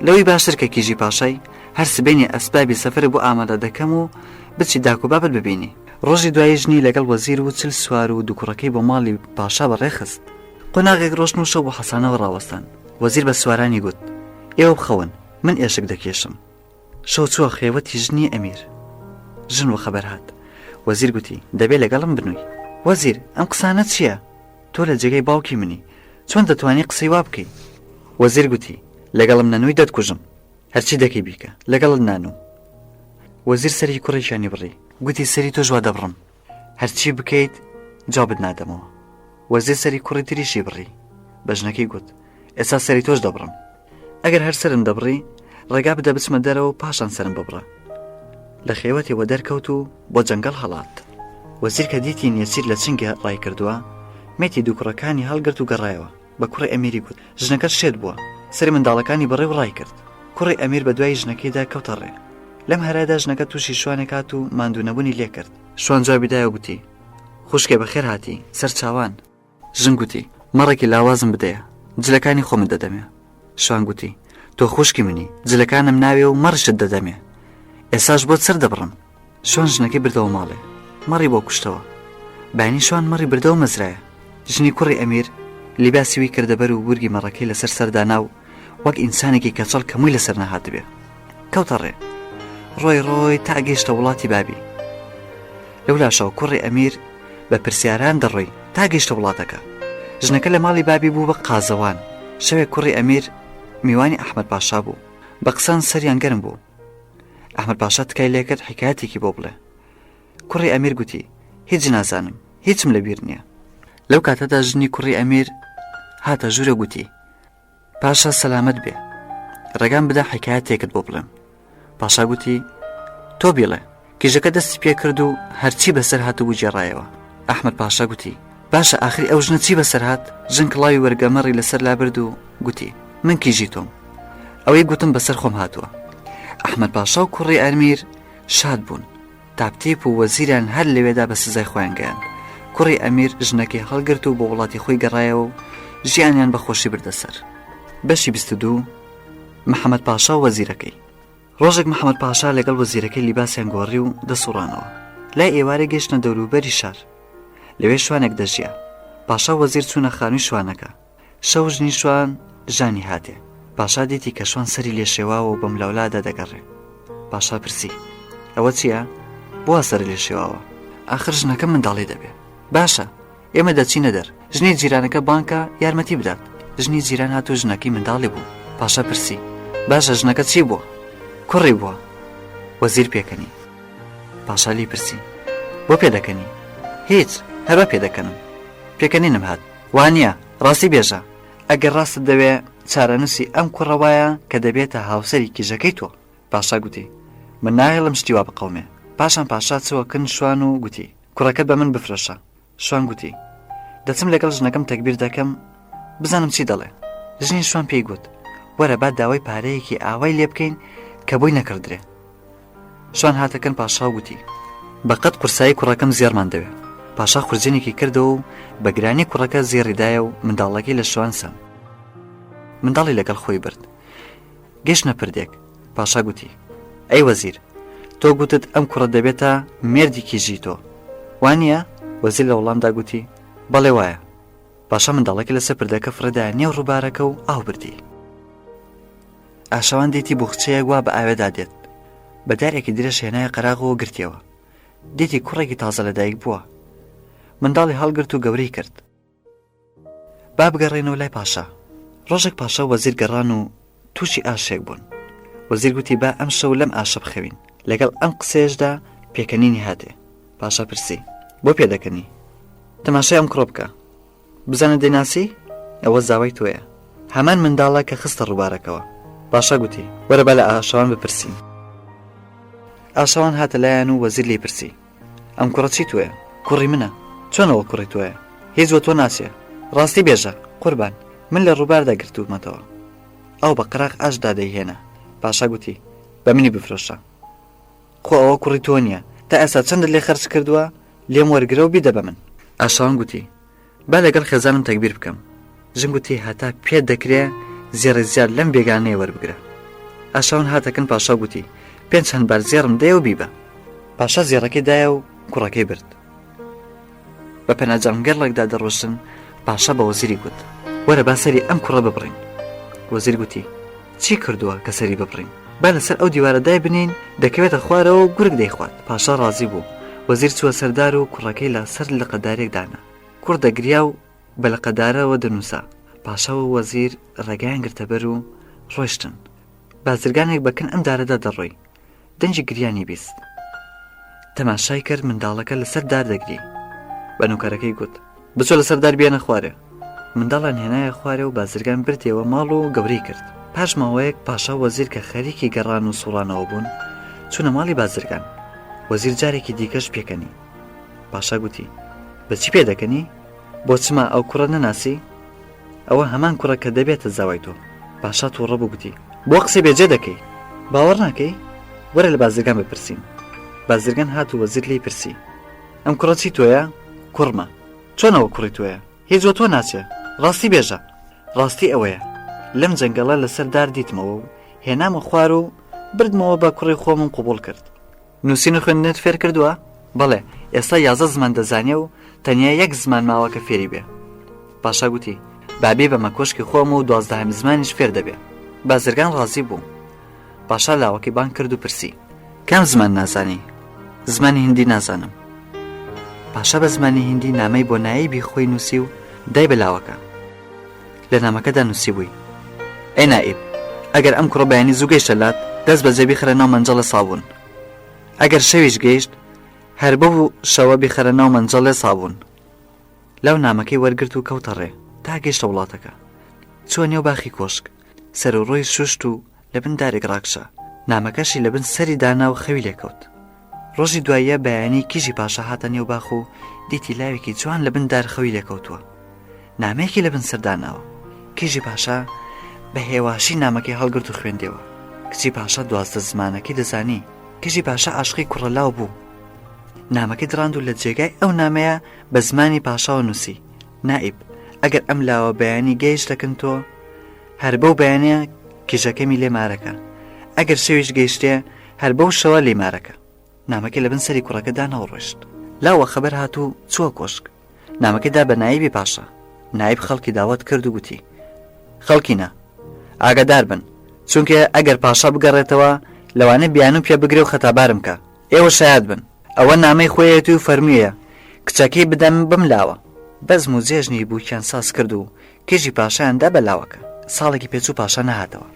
لەوەی باشتر کە کیژی پاشای، هەر سبەینێ ئەسبابی سەفەرت بۆ ئامادە دەکەم و بچی داک و بابت ببینی. ڕۆژی دوایی ژنی لەگەڵ وەزیر و 40 سوار و دوو کوڕەکەی بۆ ماڵی پاشا بەڕێ خست. قۆناغێک ڕۆشن و شەو بۆ حەسانەوە ڕاوەستان. وەزیر بە سوارانی گوت، ئێوە بخەون، من ئێشک دەکێشم. شەو چووە خێوەتی ژنی ئەمیر. ژن وەخەبەر هات. وەزیر گوتی، دەبێ لەگەڵم بنووی. وەزیر، ئەم قسانە چییە؟ تۆ لە جێگەی باوکی منی، چۆن دەتوانی قسەی وا بکەی؟ وەزیر گوتی، لەگەڵم نەنووی دەتکوژم. هەرچی دەکەی بیکە، لەگەڵت نانووم. وەزیر سەری کوڕێکیانی بڕی. گوتی، سەری تۆش وا دەبڕم. هەرچی بکەیت جوابت نادەمەوە. وەزیر سەری کوڕی تریشی بڕی. بە ژنەکەی گوت، ئێستا سەری تۆش دەبڕم. ئەگەر هەر سەرم دەبڕی، ڕێگا بدە بچمە دەرەوە و پاشان سەرم ببڕە. لە خێوەتێ وەدەرکەوت و بۆ جەنگەڵ هەڵات. وەزیر کە دیتی نێچیر لە چنگێ ڕایکردووە، مێتی دوو کوڕەکانی هەڵگرت و گەڕایەوە. بە کوڕی ئەمیری گوت، ژنەکەت شێت بووە، سەری منداڵەکانی بڕی و ڕایکرد. کوڕی ئەمیر بە دوای ژنەکەیدا کەوتە ڕێ. لەم هەرایەدا ژنەکە تووشی شوانێک هات و ماندوو نەبوونی لێ کرد. شوان جوابی دایەوە گوتی، خوشکێ بەخێر هاتی، سەر چاوان. ژن گوتی، مەڕێکی لاوازم بدەیە، جلەکانی خۆمت دەدەمێ. شوان گوتی، تۆ خوشکی منی، جلەکانم ناوێ و مەڕیشت دەدەمێ. ئێساش بۆت سەر دەبڕم. شوان ژنەکەی بردەوە ماڵێ، مەڕی بۆ کوشتەوە. بەیانی شوان مەڕی بردەوە مەزرایە. ژنی کوڕی ئەمیر لیباسی وی کردە بەر و ورگی مەڕەکەی لەسەر سەر دانا و وەک ئینسانێکی کەچەڵ کە مووی لەسەر نەهاتبێ کەوتە ڕێ. ڕۆی ڕۆی تا گەیشتە وڵاتی بابی. لەولاشەوە کوڕی ئەمیر بە پرسیاران دەڕۆی تا گەیشتە وڵاتەکە. ژنەکە لە ماڵی بابی بوو بە قازەوان. شەوێک کوڕی ئەمیر میوانی ئەحمەد پاشا بوو. بە قسان سەریان گەرم بوو. ئەحمەد پاشا تکای لێکرد حیکایەتێکی بۆ بڵێ. کوڕی ئەمیر گوتی، هیچ نازانم، هیچم لە بیر نییە. لەو کاتەدا ژنی کوڕی ئەمیر هاتە ژوورە گوتی، پاشا سەلامەت بێ، ڕێگام بدە حیکایەتێکت بۆ بڵێم. پاشا گوتی، تۆ بیڵێ. کیژەکە دەستی پێ کرد و هەرچی بەسەر هاتبوو گێڕایەوە. ئەحمەد پاشا گوتی، باشە ئاخری ئەو ژنە چی بەسەر هات؟ ژن کڵاوی وەرگەمەڕی لەسەر لابرد و گوتی، من کیژی تۆم. ئەوەی گوتم بەسەر خۆم هاتووە. ئەحمەد پاشا و کوڕی ئەمیر شاد بوون. تاپتیپ و وەزیران هەر لەوێدا بە سزای خۆیان گەیاند. کوڕی ئەمیر ژنەکەی هەڵگرت و بۆ وڵاتی خۆی گەڕایەوە و ژیانیان بە خۆشی بردە سەر. بەشی 22 محەمەد پاشا و وەزیرەکەی. ڕۆژێک محەمەد پاشا لەگەڵ وەزیرەکەی لیباسیان گۆڕی و دەسوڕانەوە. لای ئێوارێ گەیشتنە دەوروبەری شار. لەوێ شوانێک دەژیا. پاشا و وەزیر چوونە خانووی شوانەکە. شەو ژنی شوان ژانی هاتێ. پاشا دیتی کە شوان سەری لێ شێواوە و بەملاولادا دەگەڕێ. پاشا پرسی، ئەوە چییە؟ بۆ وا سەرت لێ شێواوە؟ ئاخر ژنەکەم منداڵی دەبێ. باشە، ئێمە دەچینە دەر. ژنی جیرانەکە بانگ کە یارمەتی بدات. ژنی جیران هات و ژنەکەی منداڵی بوو. پاشا پرسی، باشە ژنەکە چی بووە؟ کوڕی بووە. وەزیر پێکەنی. پاشا لێی پرسی، بۆ پێدەکەنی؟ هیچ، هەر وا پێدەکەنم. پێکەنینم هات. وا نییە، ڕاستی بێژە. ئەگەر ڕاستت دەوێ، چارەنووسی ئەم کوڕە وایە کە دەبێتە هاوسەری کیژەکەی تۆ. پاشا گوتی، من ناهێڵم شتی وا بقەومێ. پاشان پاشا چووە کن شوان و گوتی، کوڕەکەت بە من بفرۆشە. شوان گوتی، دەچم لەگەڵ ژنەکەم تەگبیر دەکەم، بزانم چی دەڵێ. ژنی شوان پێی گوت، وەرە با داوای پارەیەکی ئاوای لێ بکەین کە بۆی نەکڕدرێ. شوان هاتە کن پاشا و گوتی، بە قەد قورسایی کوڕەکەم زێڕمان دەوێ. پاشا خورجینێکی کردەوە و بە گرانی کوڕەکە زێڕی دایە و منداڵەکەی لە شوان سەند. منداڵی لەگەڵ خۆی برد. گەیشتنە پردێک. پاشا گوتی، ئەی وەزیر، تۆ گوتت ئەم کوڕە دەبێتە مێردی کیژی تۆ. وا نییە؟ وەزیر لە وەڵامدا گوتی، بەڵێ وایە. پاشا منداڵەکەی لەسەر پردەکە فڕێدایە نێو ڕووبارەکە و ئاو بردی. ئاشەوان دیتی بوخچەیەک وا بە ئاوێدا دێت. بە دارێکی درێژ هێنایە قەراغەوە گرتیەوە. دیتی کوڕێکی تازە لەدایک بووە. منداڵی هەڵگرت و گەورەی کرد. با بگەڕێنەوە لای پاشا. ڕۆژێک پاشا و وەزیر گەڕان و تووشی ئاشێک بوون. وەزیر گوتی با ئەم شەو لەم ئاشە بخەوین. لەگەڵ ئەم قسەیەشدا پێکەنینی هاتێ. پاشا پرسی، بۆ پێدەکەنی؟ تەماشای ئەم کوڕە بکە. بزانە دەیناسی؟ ئەوە زاوای تۆیە. هەمان منداڵە کە خستە ڕووبارەکەوە. پاشا گوتی، وەرە با لە ئاشەوان بپرسین. ئاشەوان هاتە لایان و وەزیر لێی پرسی، ئەم کوڕە چی تۆیە؟ کوڕی منە. چۆن ئەوە کوڕی تۆیە؟ هیچ وە تۆ ناچێ. ڕاستی بێژە، قوربان. من لە ڕووباردا گرتوومەتەوە. ئەو بە قەراغ ئاشدا دەیهێنا. پاشا گوتی، بە منی بفرۆشە. خۆ ئەوە کوڕی تۆ نییە. تا ئێستا چەندت لێ خەرج کردووە؟ لێم وەرگرە و بیدە بە من. ئاشەوان گوتی، با لەگەڵ خێزانم تەگبیر بکەم. ژن گوتی، هەتا پێت دەکرێ زێڕی زیاد لەم بێگانەیە وەربگرە. ئاشەوان هاتە کن پاشا و گوتی، پێنج هەنبار زێڕم دەیە و بیبە. پاشا زێڕەکەی دایە و کوڕەکەی برد. بە پەنا جامگەڕێکدا دەڕۆشتن. پاشا بە وەزیری گوت، وەرە با سەری ئەم کوڕە ببڕین. وەزیر گوتی، چی کردووە کە سەری ببڕین؟ با لەسەر ئەو دیوارە دایبنێین، دەکەوێتە خوارەوە و گورگ دەیخوات. پاشا ڕازی بوو. وەزیر چووە سەر دار و کوڕەکەی لە سەر لقە دارێک دانا. کوڕ دەگریا و بە لقە دارەوە دەنووسا. پاشا و وەزیر ڕێگایان گرتە بەر و ڕۆیشتن. بازرگانێک بە کن ئەم دارەدا دەڕۆی. دەنگی گریانی 20 تەماشای کرد منداڵەکە لەسەر دار دەگری بە نوکەرەکەی گوت بچۆ لەسەر دار بێنە خوارێ منداڵان هێنایە خوارێ و بازرگان بردیەوە ماڵ و گەورەی کرد پاش ماوەیەک پاشا وەزیر کە خەریکی گەڕان و سوڕانەوە بوون چوونە ماڵی بازرگان وەزیر جارێکی دیکەش پێکەنی پاشا گوتی بەچی پێ دەکەنی بۆ چما ئەو کوڕە نەناسی ئەوە هەمان کوڕە کە دەبێتە زاوای تۆ. پاشا تووڕە بوو گوتی، بۆ قسەی بێجێ دەکەی؟ باوەڕ ناکەی؟ وەرە لە بازرگان بپرسین. بازرگان هات و وەزیر لێی پرسی، ئەم کوڕە چی تۆیە؟ کوڕمە. چۆن ئەوە کوڕی تۆیە؟ هیچ وە تۆ ناچێ. ڕاستی بێژە. ڕاستی ئەوەیە لەم جەنگەڵە لەسەر دار دیتمەوە و هێنامە خوار و بردمەوە بە کوڕی خۆمم قبوڵ کرد. نووسین و خوێندنت فێر کردووە؟ بەڵێ، ئێستا 11 زمان دەزانێ و تەنیا یەک زمان ماوە کە فێری بێ. پاشا گوتی، با بیبەمە کۆشکی خۆم و دوازدەهەم زمانیش فێر دەبێ. بازرگان ڕازی بوو. پاشا لاوەکەی بانگ کرد و پرسی، کام زمان نازانی؟ زمانی هندی نازانم. پاشا بە زمانی هندی نامەی بۆ نایبی خۆی نووسی و دای بە لاوەکە. لە نامەکەدا نووسیبووی، ئەی نائیب، ئەگەر ئەم کوڕە بەیانی زوو گەیشتە لات، دەست بەجێ بیخەرە ناو مەنجەڵێ سابوون. ئەگەر شەویش گەیشت، هەر بەو شەوە بیخەرە ناو مەنجەڵێ سابوون. لاو نامەکەی وەرگرت و کەوتە ڕێ تا گەیشتە وڵاتەکە. چووە نێو باخی کۆشک، سەر و ڕووی شوشت و لە بن دارێک ڕاکشا. نامەکەشی لە بن سەری دانا و خەوی لێ کەوت. ڕۆژی دواییە بەیانی کیژی پاشا هاتە نێو باخ و دیتی لاوێکی جوان لە بن دار خەوی لێکەوتووە نامەیەکی لە بن سەر داناوە کیژی پاشا بە هێواشی نامەکەی هەڵگرت و خوێندەوە کچی پاشا 12 زمانەکەی دەزانی کیژی پاشا عاشقی کوڕە لاو بوو نامەکەی دڕاند و لە جێگای ئەو نامەیە بە زمانی پاشاوە نووسی نائیب ئەگەر ئەم لاوە بەیانی گەیشتە کن تۆ هەر بەو بەیانە کیژەکەمی لێ مارەکە ئەگەر شەویش گەیشتێ هەر بەو شەوە لێی مارەکە. نامەکەی لە بن سەری کوڕەکە دانا و ڕۆیشت. لاوە خەبەر هات و چووە کۆشک. نامەکەی دا بە نایبی پاشا. نایب خەڵکی داوەت کرد و گوتی، خەڵکینە، ئاگادار بن، چونکە ئەگەر پاشا بگەڕێتەوە، لەوانەیە بیانووم پێ بگرێ و خەتابارم کا. ئێوە شایەت بن. ئەوە نامەی خۆیەتی و فەرموویە کچەکەی بدەم بەم لاوە. بەزم و جێژنی بووکیان ساز کرد و کیژی پاشایان دا بە لاوەکە. ساڵێکی پێچوو پاشا نەهاتەوە.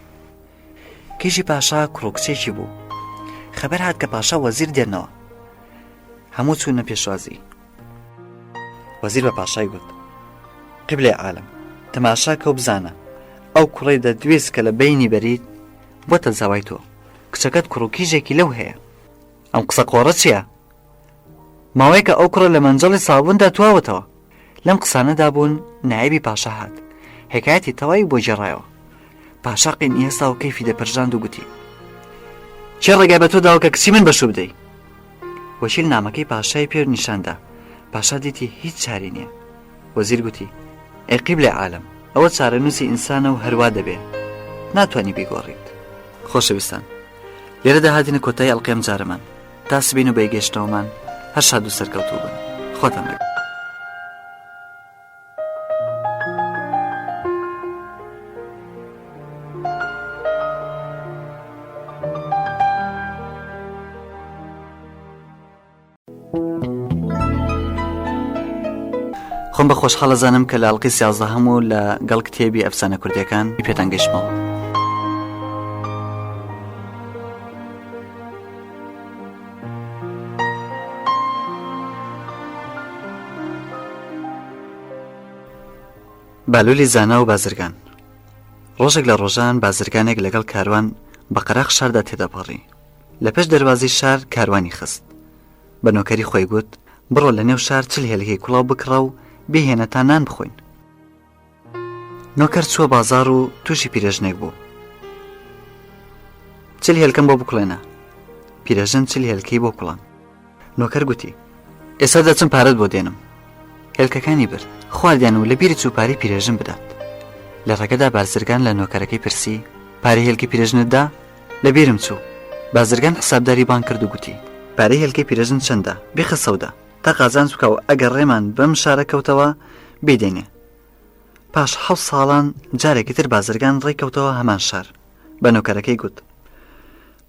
کیژی پاشا کوڕ و کچێکی بوو خەبەر هات کە پاشا وەزیر دێنەوە هەموو چوونە پێشوازی وەزیر بە پاشای گوت قبلێ عالم تەماشا کە و بزانە ئەو کوڕی دەدوێست کە لە بینی بەریت بۆتە زاوای تۆ کچەکەت کوڕ و کیژێکی لەو هەیە ئەم قسە قۆڕە چییە؟ ماوەیەکە ئەو کوڕە لە مەنجەڵی سابووندا تواوەتەوە. لەم قسانەدا بوون نایبی پاشا هات. حکایەتی تەواوی بۆ گێڕایەوە. پاشا قینی هەستا و کەیفی دەپرژاند و گوتی، کێ ڕێگای بە تۆ داوە کە کچی من بەشوو بدەی؟ وەکیل نامەکەی پاشای پێ نیشان دا. پاشا دیتی هیچ چاری نییە. وەزیر گوتی، ئەی قیبلەی عالەم، ئەوە چارەنووسی ئینسانە و هەروا دەبێ. ناتوانی بیگۆڕیت. خۆشەویستان لێرەدا هاتینە کۆتایی ئەڵقەی ئەم جارەمان. تا سبەین و بەیگەشتنەوەمان هەر شاد و سەرکەوتوو بن خۆتان لەگەڵ. خۆم بە خۆشحاڵ ئەزانم کە لە ئەڵقەی سیازدەهەم و لە گەڵ کتێبی ئەفسانە کوردیەکان پێتان گەشتمەوە. بالولی زانا و بازرگان ڕۆژێک لە ڕۆژان بازرگانێک لەگەڵ کاروان بە قەراخ شاردا تێدەپەڕی لە پێش دەروازەی شار کاروانی خست بە نۆکەری خۆی گوت بڕۆ لە نێو شار چل هێلکەی کوڵاو بکڕە و بیهێنە تا نان بخۆین نۆکەر چووە بازاڕ و تووشی پیرێژنێک بوو چل هێلکەم بۆ بکڵێنە پیرێژن چل هێلکەی بۆ کوڵان نۆکەر گوتی ئێستا دەچم پارەت بۆ دێنم هێلکەکانی برد خواردیان و لە بیری چوو پارەی پیرێژن بدات لە ڕێگەدا بازرگان لە نۆکەرەکەی پرسی پارەی هێلکی پیرێژنت دا لە بیرم چوو بازرگان حسابداری بانگ کرد و گوتی پارەی هێلکەی پیرێژن چەندە بیخە سەودا تا قازانج بکە و ئەگەر ڕێمان بەم شارە کەوتەوە بیدەینێ. پاش حەوت ساڵان جارێکی تر بازرگان ڕێی کەوتەوە هەمان شار. بە نۆکەرەکەی گوت،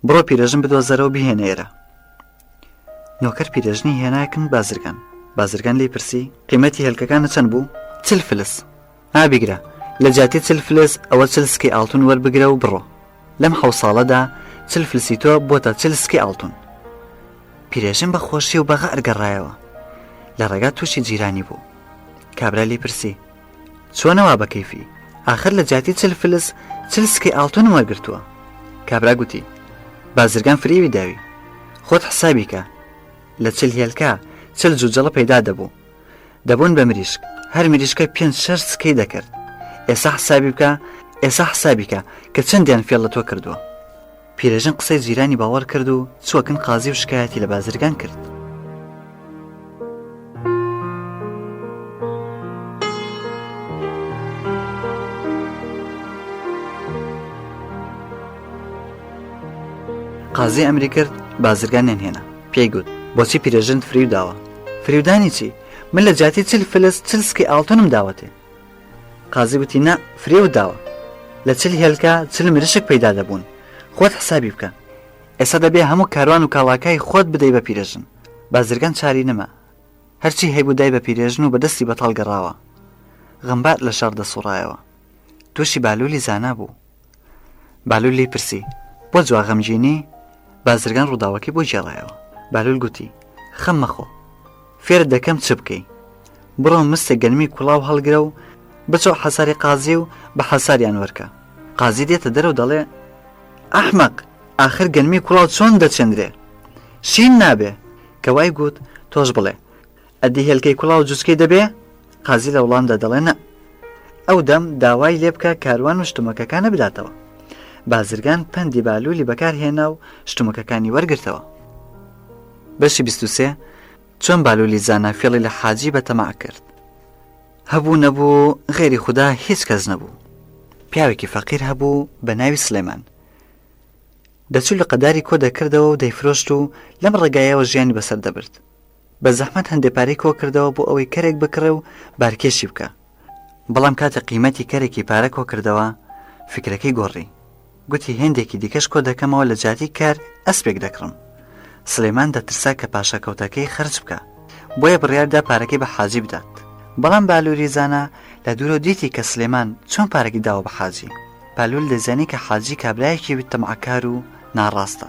بڕۆ پیرەژن بدۆزەرەوە بیهێنە ئێرە. نۆکەر پیرەژنی هێنا کن بازرگان. بازرگان لێی پرسی، قیمەتی هێلکەکانت چەند بوو؟ 40 فلس. ها بیگرە، لە جیاتی 40 فلس ئەوە 40 سکەی ئاڵتون وەربگرە و بڕۆ. لەم حەوت ساڵەدا 40 فلسی تۆ بۆتە 40 سکەی ئاڵتون. پیرێژن بە خۆشی و بە غار گەڕایەوە. لە ڕێگا تووشی جیرانی بوو. کابرا لێی پرسی، چۆنە وا بە کەیفی؟ ئاخر لە جیاتی 40 فلس 40 سکەی ئاڵتونم وەرگرتووە. کابرا گوتی، بازرگان فریوی داوی. خۆت حسابی کە. لە 40 هێلکە 40 جوجەڵە پەیدا دەبوو. دەبوون بە مریشک. هەر مریشکە پێنج شەش سکەی دەکرد. ئێسا حسابی بکە، ئێسا حسابی کە کە چەندیان فێڵ لە تۆ کردووە. پیرەژن قسەی جیرانی باوەڕ کرد و چووە کن قازی و شکایەتی لە بازرگان کرد. قازی ئەمری کرد بازرگانیان هێنا پێی گوت بۆچی پیرەژنت فریو داوە فریودانی چی من لە جیاتی چل فلس چل سکی ئاڵتونم داوەتێ قازی گوتی نا فریوت داوە لە چل هێلکە چل مریشک پەیدا دەبوون خۆت حسابی بکە ئێستا دەبێ هەموو کاروان و کاڵاکای خۆت بدەی بە پیرەژن بازرگان چاری نەما هەرچی هەیبوو دای بە پیرێژن و بەدەستی بەتاڵ گەڕاوە غەمبار لە شار دەسوڕایەوە تووشی بالولی زانا بوو بالول لێی پرسی، بۆ جوا غەمگینی؟ بازرگان ڕووداوەکەی بۆ گێڕایەوە. بالول گوتی، خەم مەخۆ. فێرت دەکەم چ بکەی. بڕۆ مستێک گەنمی کوڵاو هەڵگرە و بچۆ حەساری قازی و بە حەساریان وەرکە. قازی دێتە دەرە و دەڵێ، ئەحمەق! ئاخر گەنمی کوڵاو چۆن دەچێندرێ؟ شین نابێ! کە وای گوت، تۆش بڵێ، ئەدی هێلکەی کوڵاو جوچکەی دەبێ؟ قازی لە وڵامدا دەڵێ نا. ئەو دەم داوای لێ بکە کاروان و شتومەکەکانە بداتەوە. بازرگان پەندی بالولی بەکار هێنا و شتومەکەکانی وەرگرتەوە. بەشی 23 چۆن بالولی زانا فێڵی لە حاجی بە تەماع کرد. هەبوو نەبوو غەیری خودا هیچ کەس نەبوو. پیاوێکی فەقیر هەبوو بە ناوی سلێمان. دەچوو لقەداری کۆ دەکردەوە و دەیفرۆشت و لەم ڕێگایەوە ژیانی بەسەر دەبرد. بە زەحمەت هەندێ پارەی کۆکردەوە بۆ ئەوەی کەرێک بکڕێ و بارکێشی بکا. بەڵام کاتێ قیمەتی کەرێکی پارە کۆکردەوە، فیکرەکەی گۆڕی. گوتی هێندێکی دیکەش کۆ دەکەمەوە لە جیاتی کەر ئەسپێک دەکڕم. سلێمان دەترسا کە پاشەکەوتەکەی خەرج بکا. بۆیە بڕیار دا پارەکەی بە حاجی بدات. بەڵام بالووری زانا لە دوورەوە دیتی کە سلێمان چۆن پارەکەی داوە بە حاجی. بالوول دەیزانی کە حاجی کابرایەکی تەماعکار و ناڕاستە.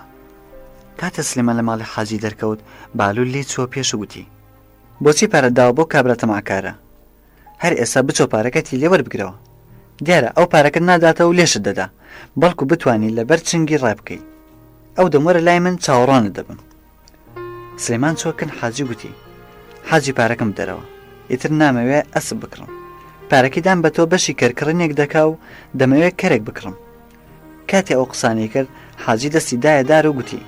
کاتێ سلێمان لە ماڵی حاجی دەرکەوت، بالوول لێی چووە پێش و گوتی. بۆچی پارەت داوە بەو کابرا تەماعکارە؟ هەر ئێستا بچۆ پارەکەتی لێ وەربگرەوە. دیارە ئەو پارەکەت ناداتەوە و لێشت دەدا، بەڵکو بتوانی لەبەر چنگی ڕابکەی. ئەو دەم وەرە لای من چاوەڕوانت دەبم. سلێمان چووە کن حاجی گوتی، حاجی پارەکەم بدەرەوە، ئیتر نامەوێ ئەسپ بکڕم. پارەکەی دام بە تۆ بەشی کەرکڕینێک دەکا و دەمەوێ کەرێک بکڕم. کاتێ ئەو قسانەی کرد حاجی دەستی دایە دار و گوتی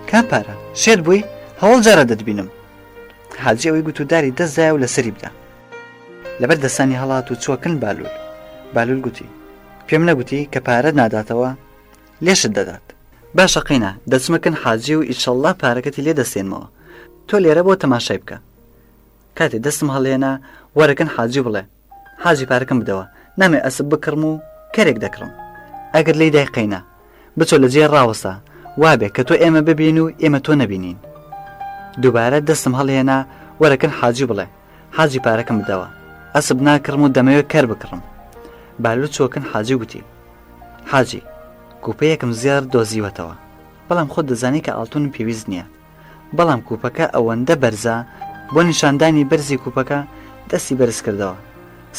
کام پارە شێت بووی هەوڵ جارە دەتبینم حاجی ئەوەی گوت و داری دەست دایە و لەسەری بدا لەبەر دەستانی هەڵات و چووە کن بالول بالول گوتی پێم نەگوتی کە پارەت ناداتەوە لێشت دەدات باشە قەینا دەچمە کن حاجی و ئیشەڵڵا پارەکەتی لێ دەستێنمەوە تۆ لێرە بۆ تەماشای بکە کاتێ دەستم هەڵێنا وەرە کن حاجی بڵێ حاجی پارەکەم بدەوە نامەوێ ئەسپ بکڕم و کەرێک دەکڕم ئەگەر لێی دای قەینا بچۆ لە جێ ڕاوەستا وابێ کە تۆ ئێمە ببین و ئێمە تۆ نەبینین دووبارە دەستم هەڵهێنا وەرەکن حاجی بڵێ حاجی پارەکەم بدەوە ئەسپ ناکڕم و دەمەوێت کەر بکڕم بالو چۆکن حاجی گوتی حاجی کوپەیەکم زێڕ دۆزیوەتەوە بەڵام خۆت دەزانی کە ئاڵتونم پێویست نییە بەڵام کوپەکە ئەوەندە بەرزە، بۆ نیشاندانی بەرزی کوپەکە دەستی بەرز کردەوە.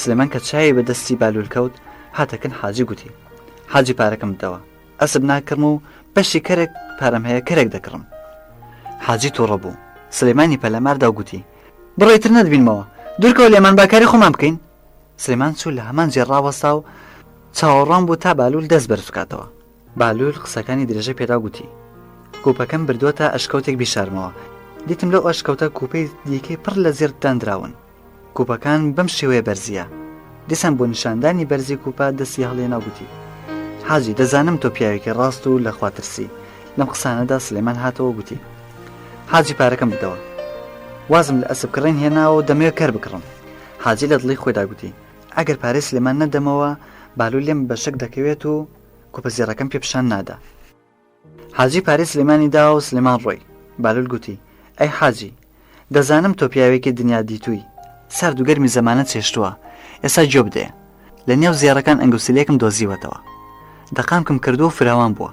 سلێمان کە چاوی بە دەستی بالوول کەوت، هاتە کن حاجی گوتی، حاجی پارەکەم بدەوە، ئەسپ ناکڕم و بەشی کەرێک پارەم هەیە کەرێک دەکڕم. حاجی تووڕە بوو، سلێمانی پەلامار دا و گوتی، بڕۆ ئیتر نەتبینمەوە، دوورکەوە لێمان با کاری خۆمان بکەین. سلێمان چوو لە هەمان جێ ڕاوەستا و چاوەڕوان بوو تا بالوول دەست بەرز بکاتەوە. بالوول قسەکانی درێژەی پێدا و گوتی، کوپەکەم بردووەتە ئەشکەوتێک بیشارمەوە، دیتم لەو ئەشکەوتە کوپەی دیکەی پڕ لە زێڕ داندراون، کوپەکان بەم شێوەیە بەرزییە. دیسان بۆ نیشاندانی بەرزی کوپە دەستی هەڵهێنا و گوتی، حاجی دەزانم تۆ پیاوێکی ڕاست و لە خوا ترسی. لەم قسانەدا سلێمان هاتەوە و گوتی، حاجی پارەکەم بدەوە. وازم لە ئەسپ کڕین هێناوە و دەمەوێ کەر بکڕم. حاجی لە دڵی خۆیدا گوتی. ئەگەر پارەی سلێمان نەدەمەوە بالوول لێم بە شک دەکەوێت و کوپە زێڕەکەم پێ پیشان نادا. حاجی پارەی سلێمانی داوە و سلێمان ڕۆی. بالوول گوتی، ئەی حاجی، دەزانم تۆ پیاوێکی دنیا دیتووی، سارد و گەرمی زەمانە چێشتووە، ئێستا گوێ بدەیە. لە نێو زێڕەکان ئەنگوسیلەیەکم دۆزیوەتەوە. دەقامکم کردووە و فراوان بووە.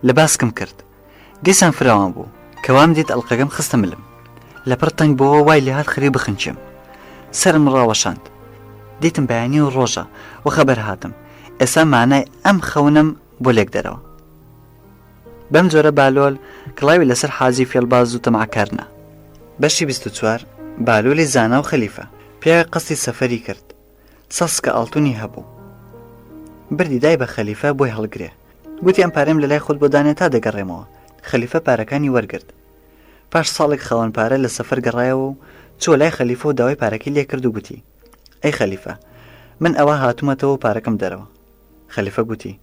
لە باسکم کرد. دیسان فراوان بوو. کە وام دیت ئەڵقەکەم خستە ملم. لەپڕ تەنگ بۆوە وای لێهات خەریک بخنکێم. سەرم ڕاوەشاند. دیتم بەیانی و ڕۆژە و خەبەر هاتم. ئێستا مانای ئەم خەونەم بۆ لێک دەرەوە. بەم جۆرە بالۆل کڵاوی لەسەر حاجی فێڵباز و تەماعکار نا. بەشی 24 بالۆلی زانا و خەلیفە. پیاوێک قەستی سەفەری کرد. سەسکە ئاڵتونی هەبوو. بردی دای بە خەلیفە بۆی هەڵگرێ. گوتی ئەم پارەم لەلای خۆت بۆ دانێ تا دەگەڕێمەوە. خەلیفە پارەکانی وەرگرت. پاش ساڵێک خاوەن پارە لە سەفەر گەڕایەوە و چووە لای خەلیفە و داوای پارەکەی لێ کرد و گوتی، ئەی خەلیفە، من ئەوا هاتوومەتەوە و پارەکەم دەرەوە. خەلیفە گوتی،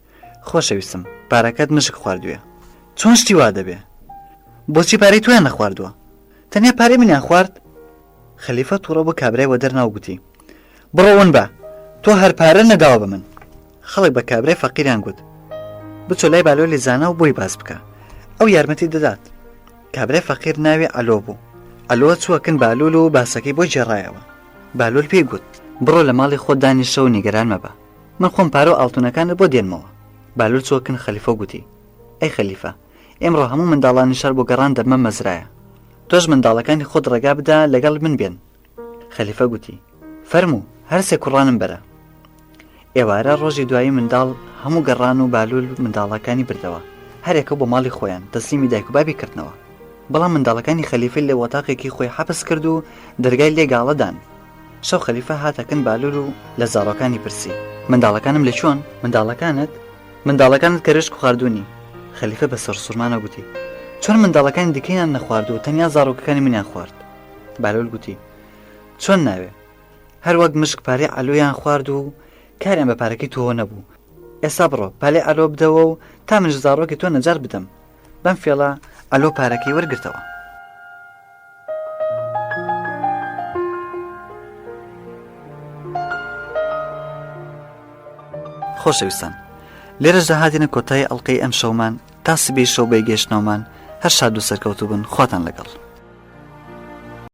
خۆشەویستم، پارەکەت مشک خواردوویە. چۆن شتی وا دەبێ؟ بۆچی پارەی تۆیان نەخواردووە؟ تەنیا پارەی منیان خوارد؟ خەلیفە تووڕە بوو کابرای وەدەرنا و گوتی، بڕۆ ون بە، تۆ هەر پارە نەداوە بە من. خەڵک بە کابرای فەقیریان گوت، بچۆ لای بالۆلی زانا و بۆی باس بکە، ئەو یارمەتی دەدات. کابرای فەقیر ناوی عەلۆ بوو. عەلۆ چووە کن بالۆل و باسەکەی بۆ گێڕایەوە. بالۆل پێی گوت، بڕۆ لە ماڵی خۆت دانیشە و نیگەران مەبە، من خۆم پارە و ئاڵتونەکانت بۆ دێنمەوە. بالۆل چووە کن خەلیفە و گوتی، ئەی خەلیفە، ئێمڕۆ هەموو منداڵانی شار بۆ گەڕان دەبمە مەزرایە. تۆش منداڵەکانی خۆت ڕێگا بدە لەگەڵ من بێن. خەلیفە گوتی، فەرموو، هەر سێ کوڕانم بەرە. ئێوارە ڕۆژی دوایی منداڵ هەموو گەڕان و بالوول منداڵەکانی بردەوە، هەرێکە بۆ ماڵی خۆیان تەسلیمی دایک و بابی کردنەوە. بەڵام منداڵەکانی خەلیفەی لە وەتاقێکی خۆی حەپس کرد و دەرگای لێ گاڵە دان. شەو خەلیفە هاتە کن بالوول و لە زاڕۆکانی پرسی، منداڵەکانم لە کوێن؟ منداڵەکانت؟ منداڵەکانت کەروێشک خواردوونی. خەلیفە بە سەرسوڕمانەوە گوتی، چۆن منداڵەکانی دیکەیان نەخوارد و تەنیا زاڕۆکەکانی منیان خوارد؟ بالۆل گوتی، چۆن ناوێ؟ هەر وەک مشک پارەی عەلۆیان خوارد و کاریان بە پارەکەی تۆوە نەبوو. ئێستا بڕۆ پارەی عەلۆ بدەوە و تا منیش زاڕۆکی تۆ نەجات بدەم. بەم فێڵە عەلۆ پارەکەی وەرگرتەوە. خۆشەویستان لێرەشدا هاتینە کۆتایی ئەڵلقەی ئەم شەومان تا سبەی شەو بەی گەشتنەوەمان هەر شاد و سەرکەوتوو بن خواتان لەگەڵ.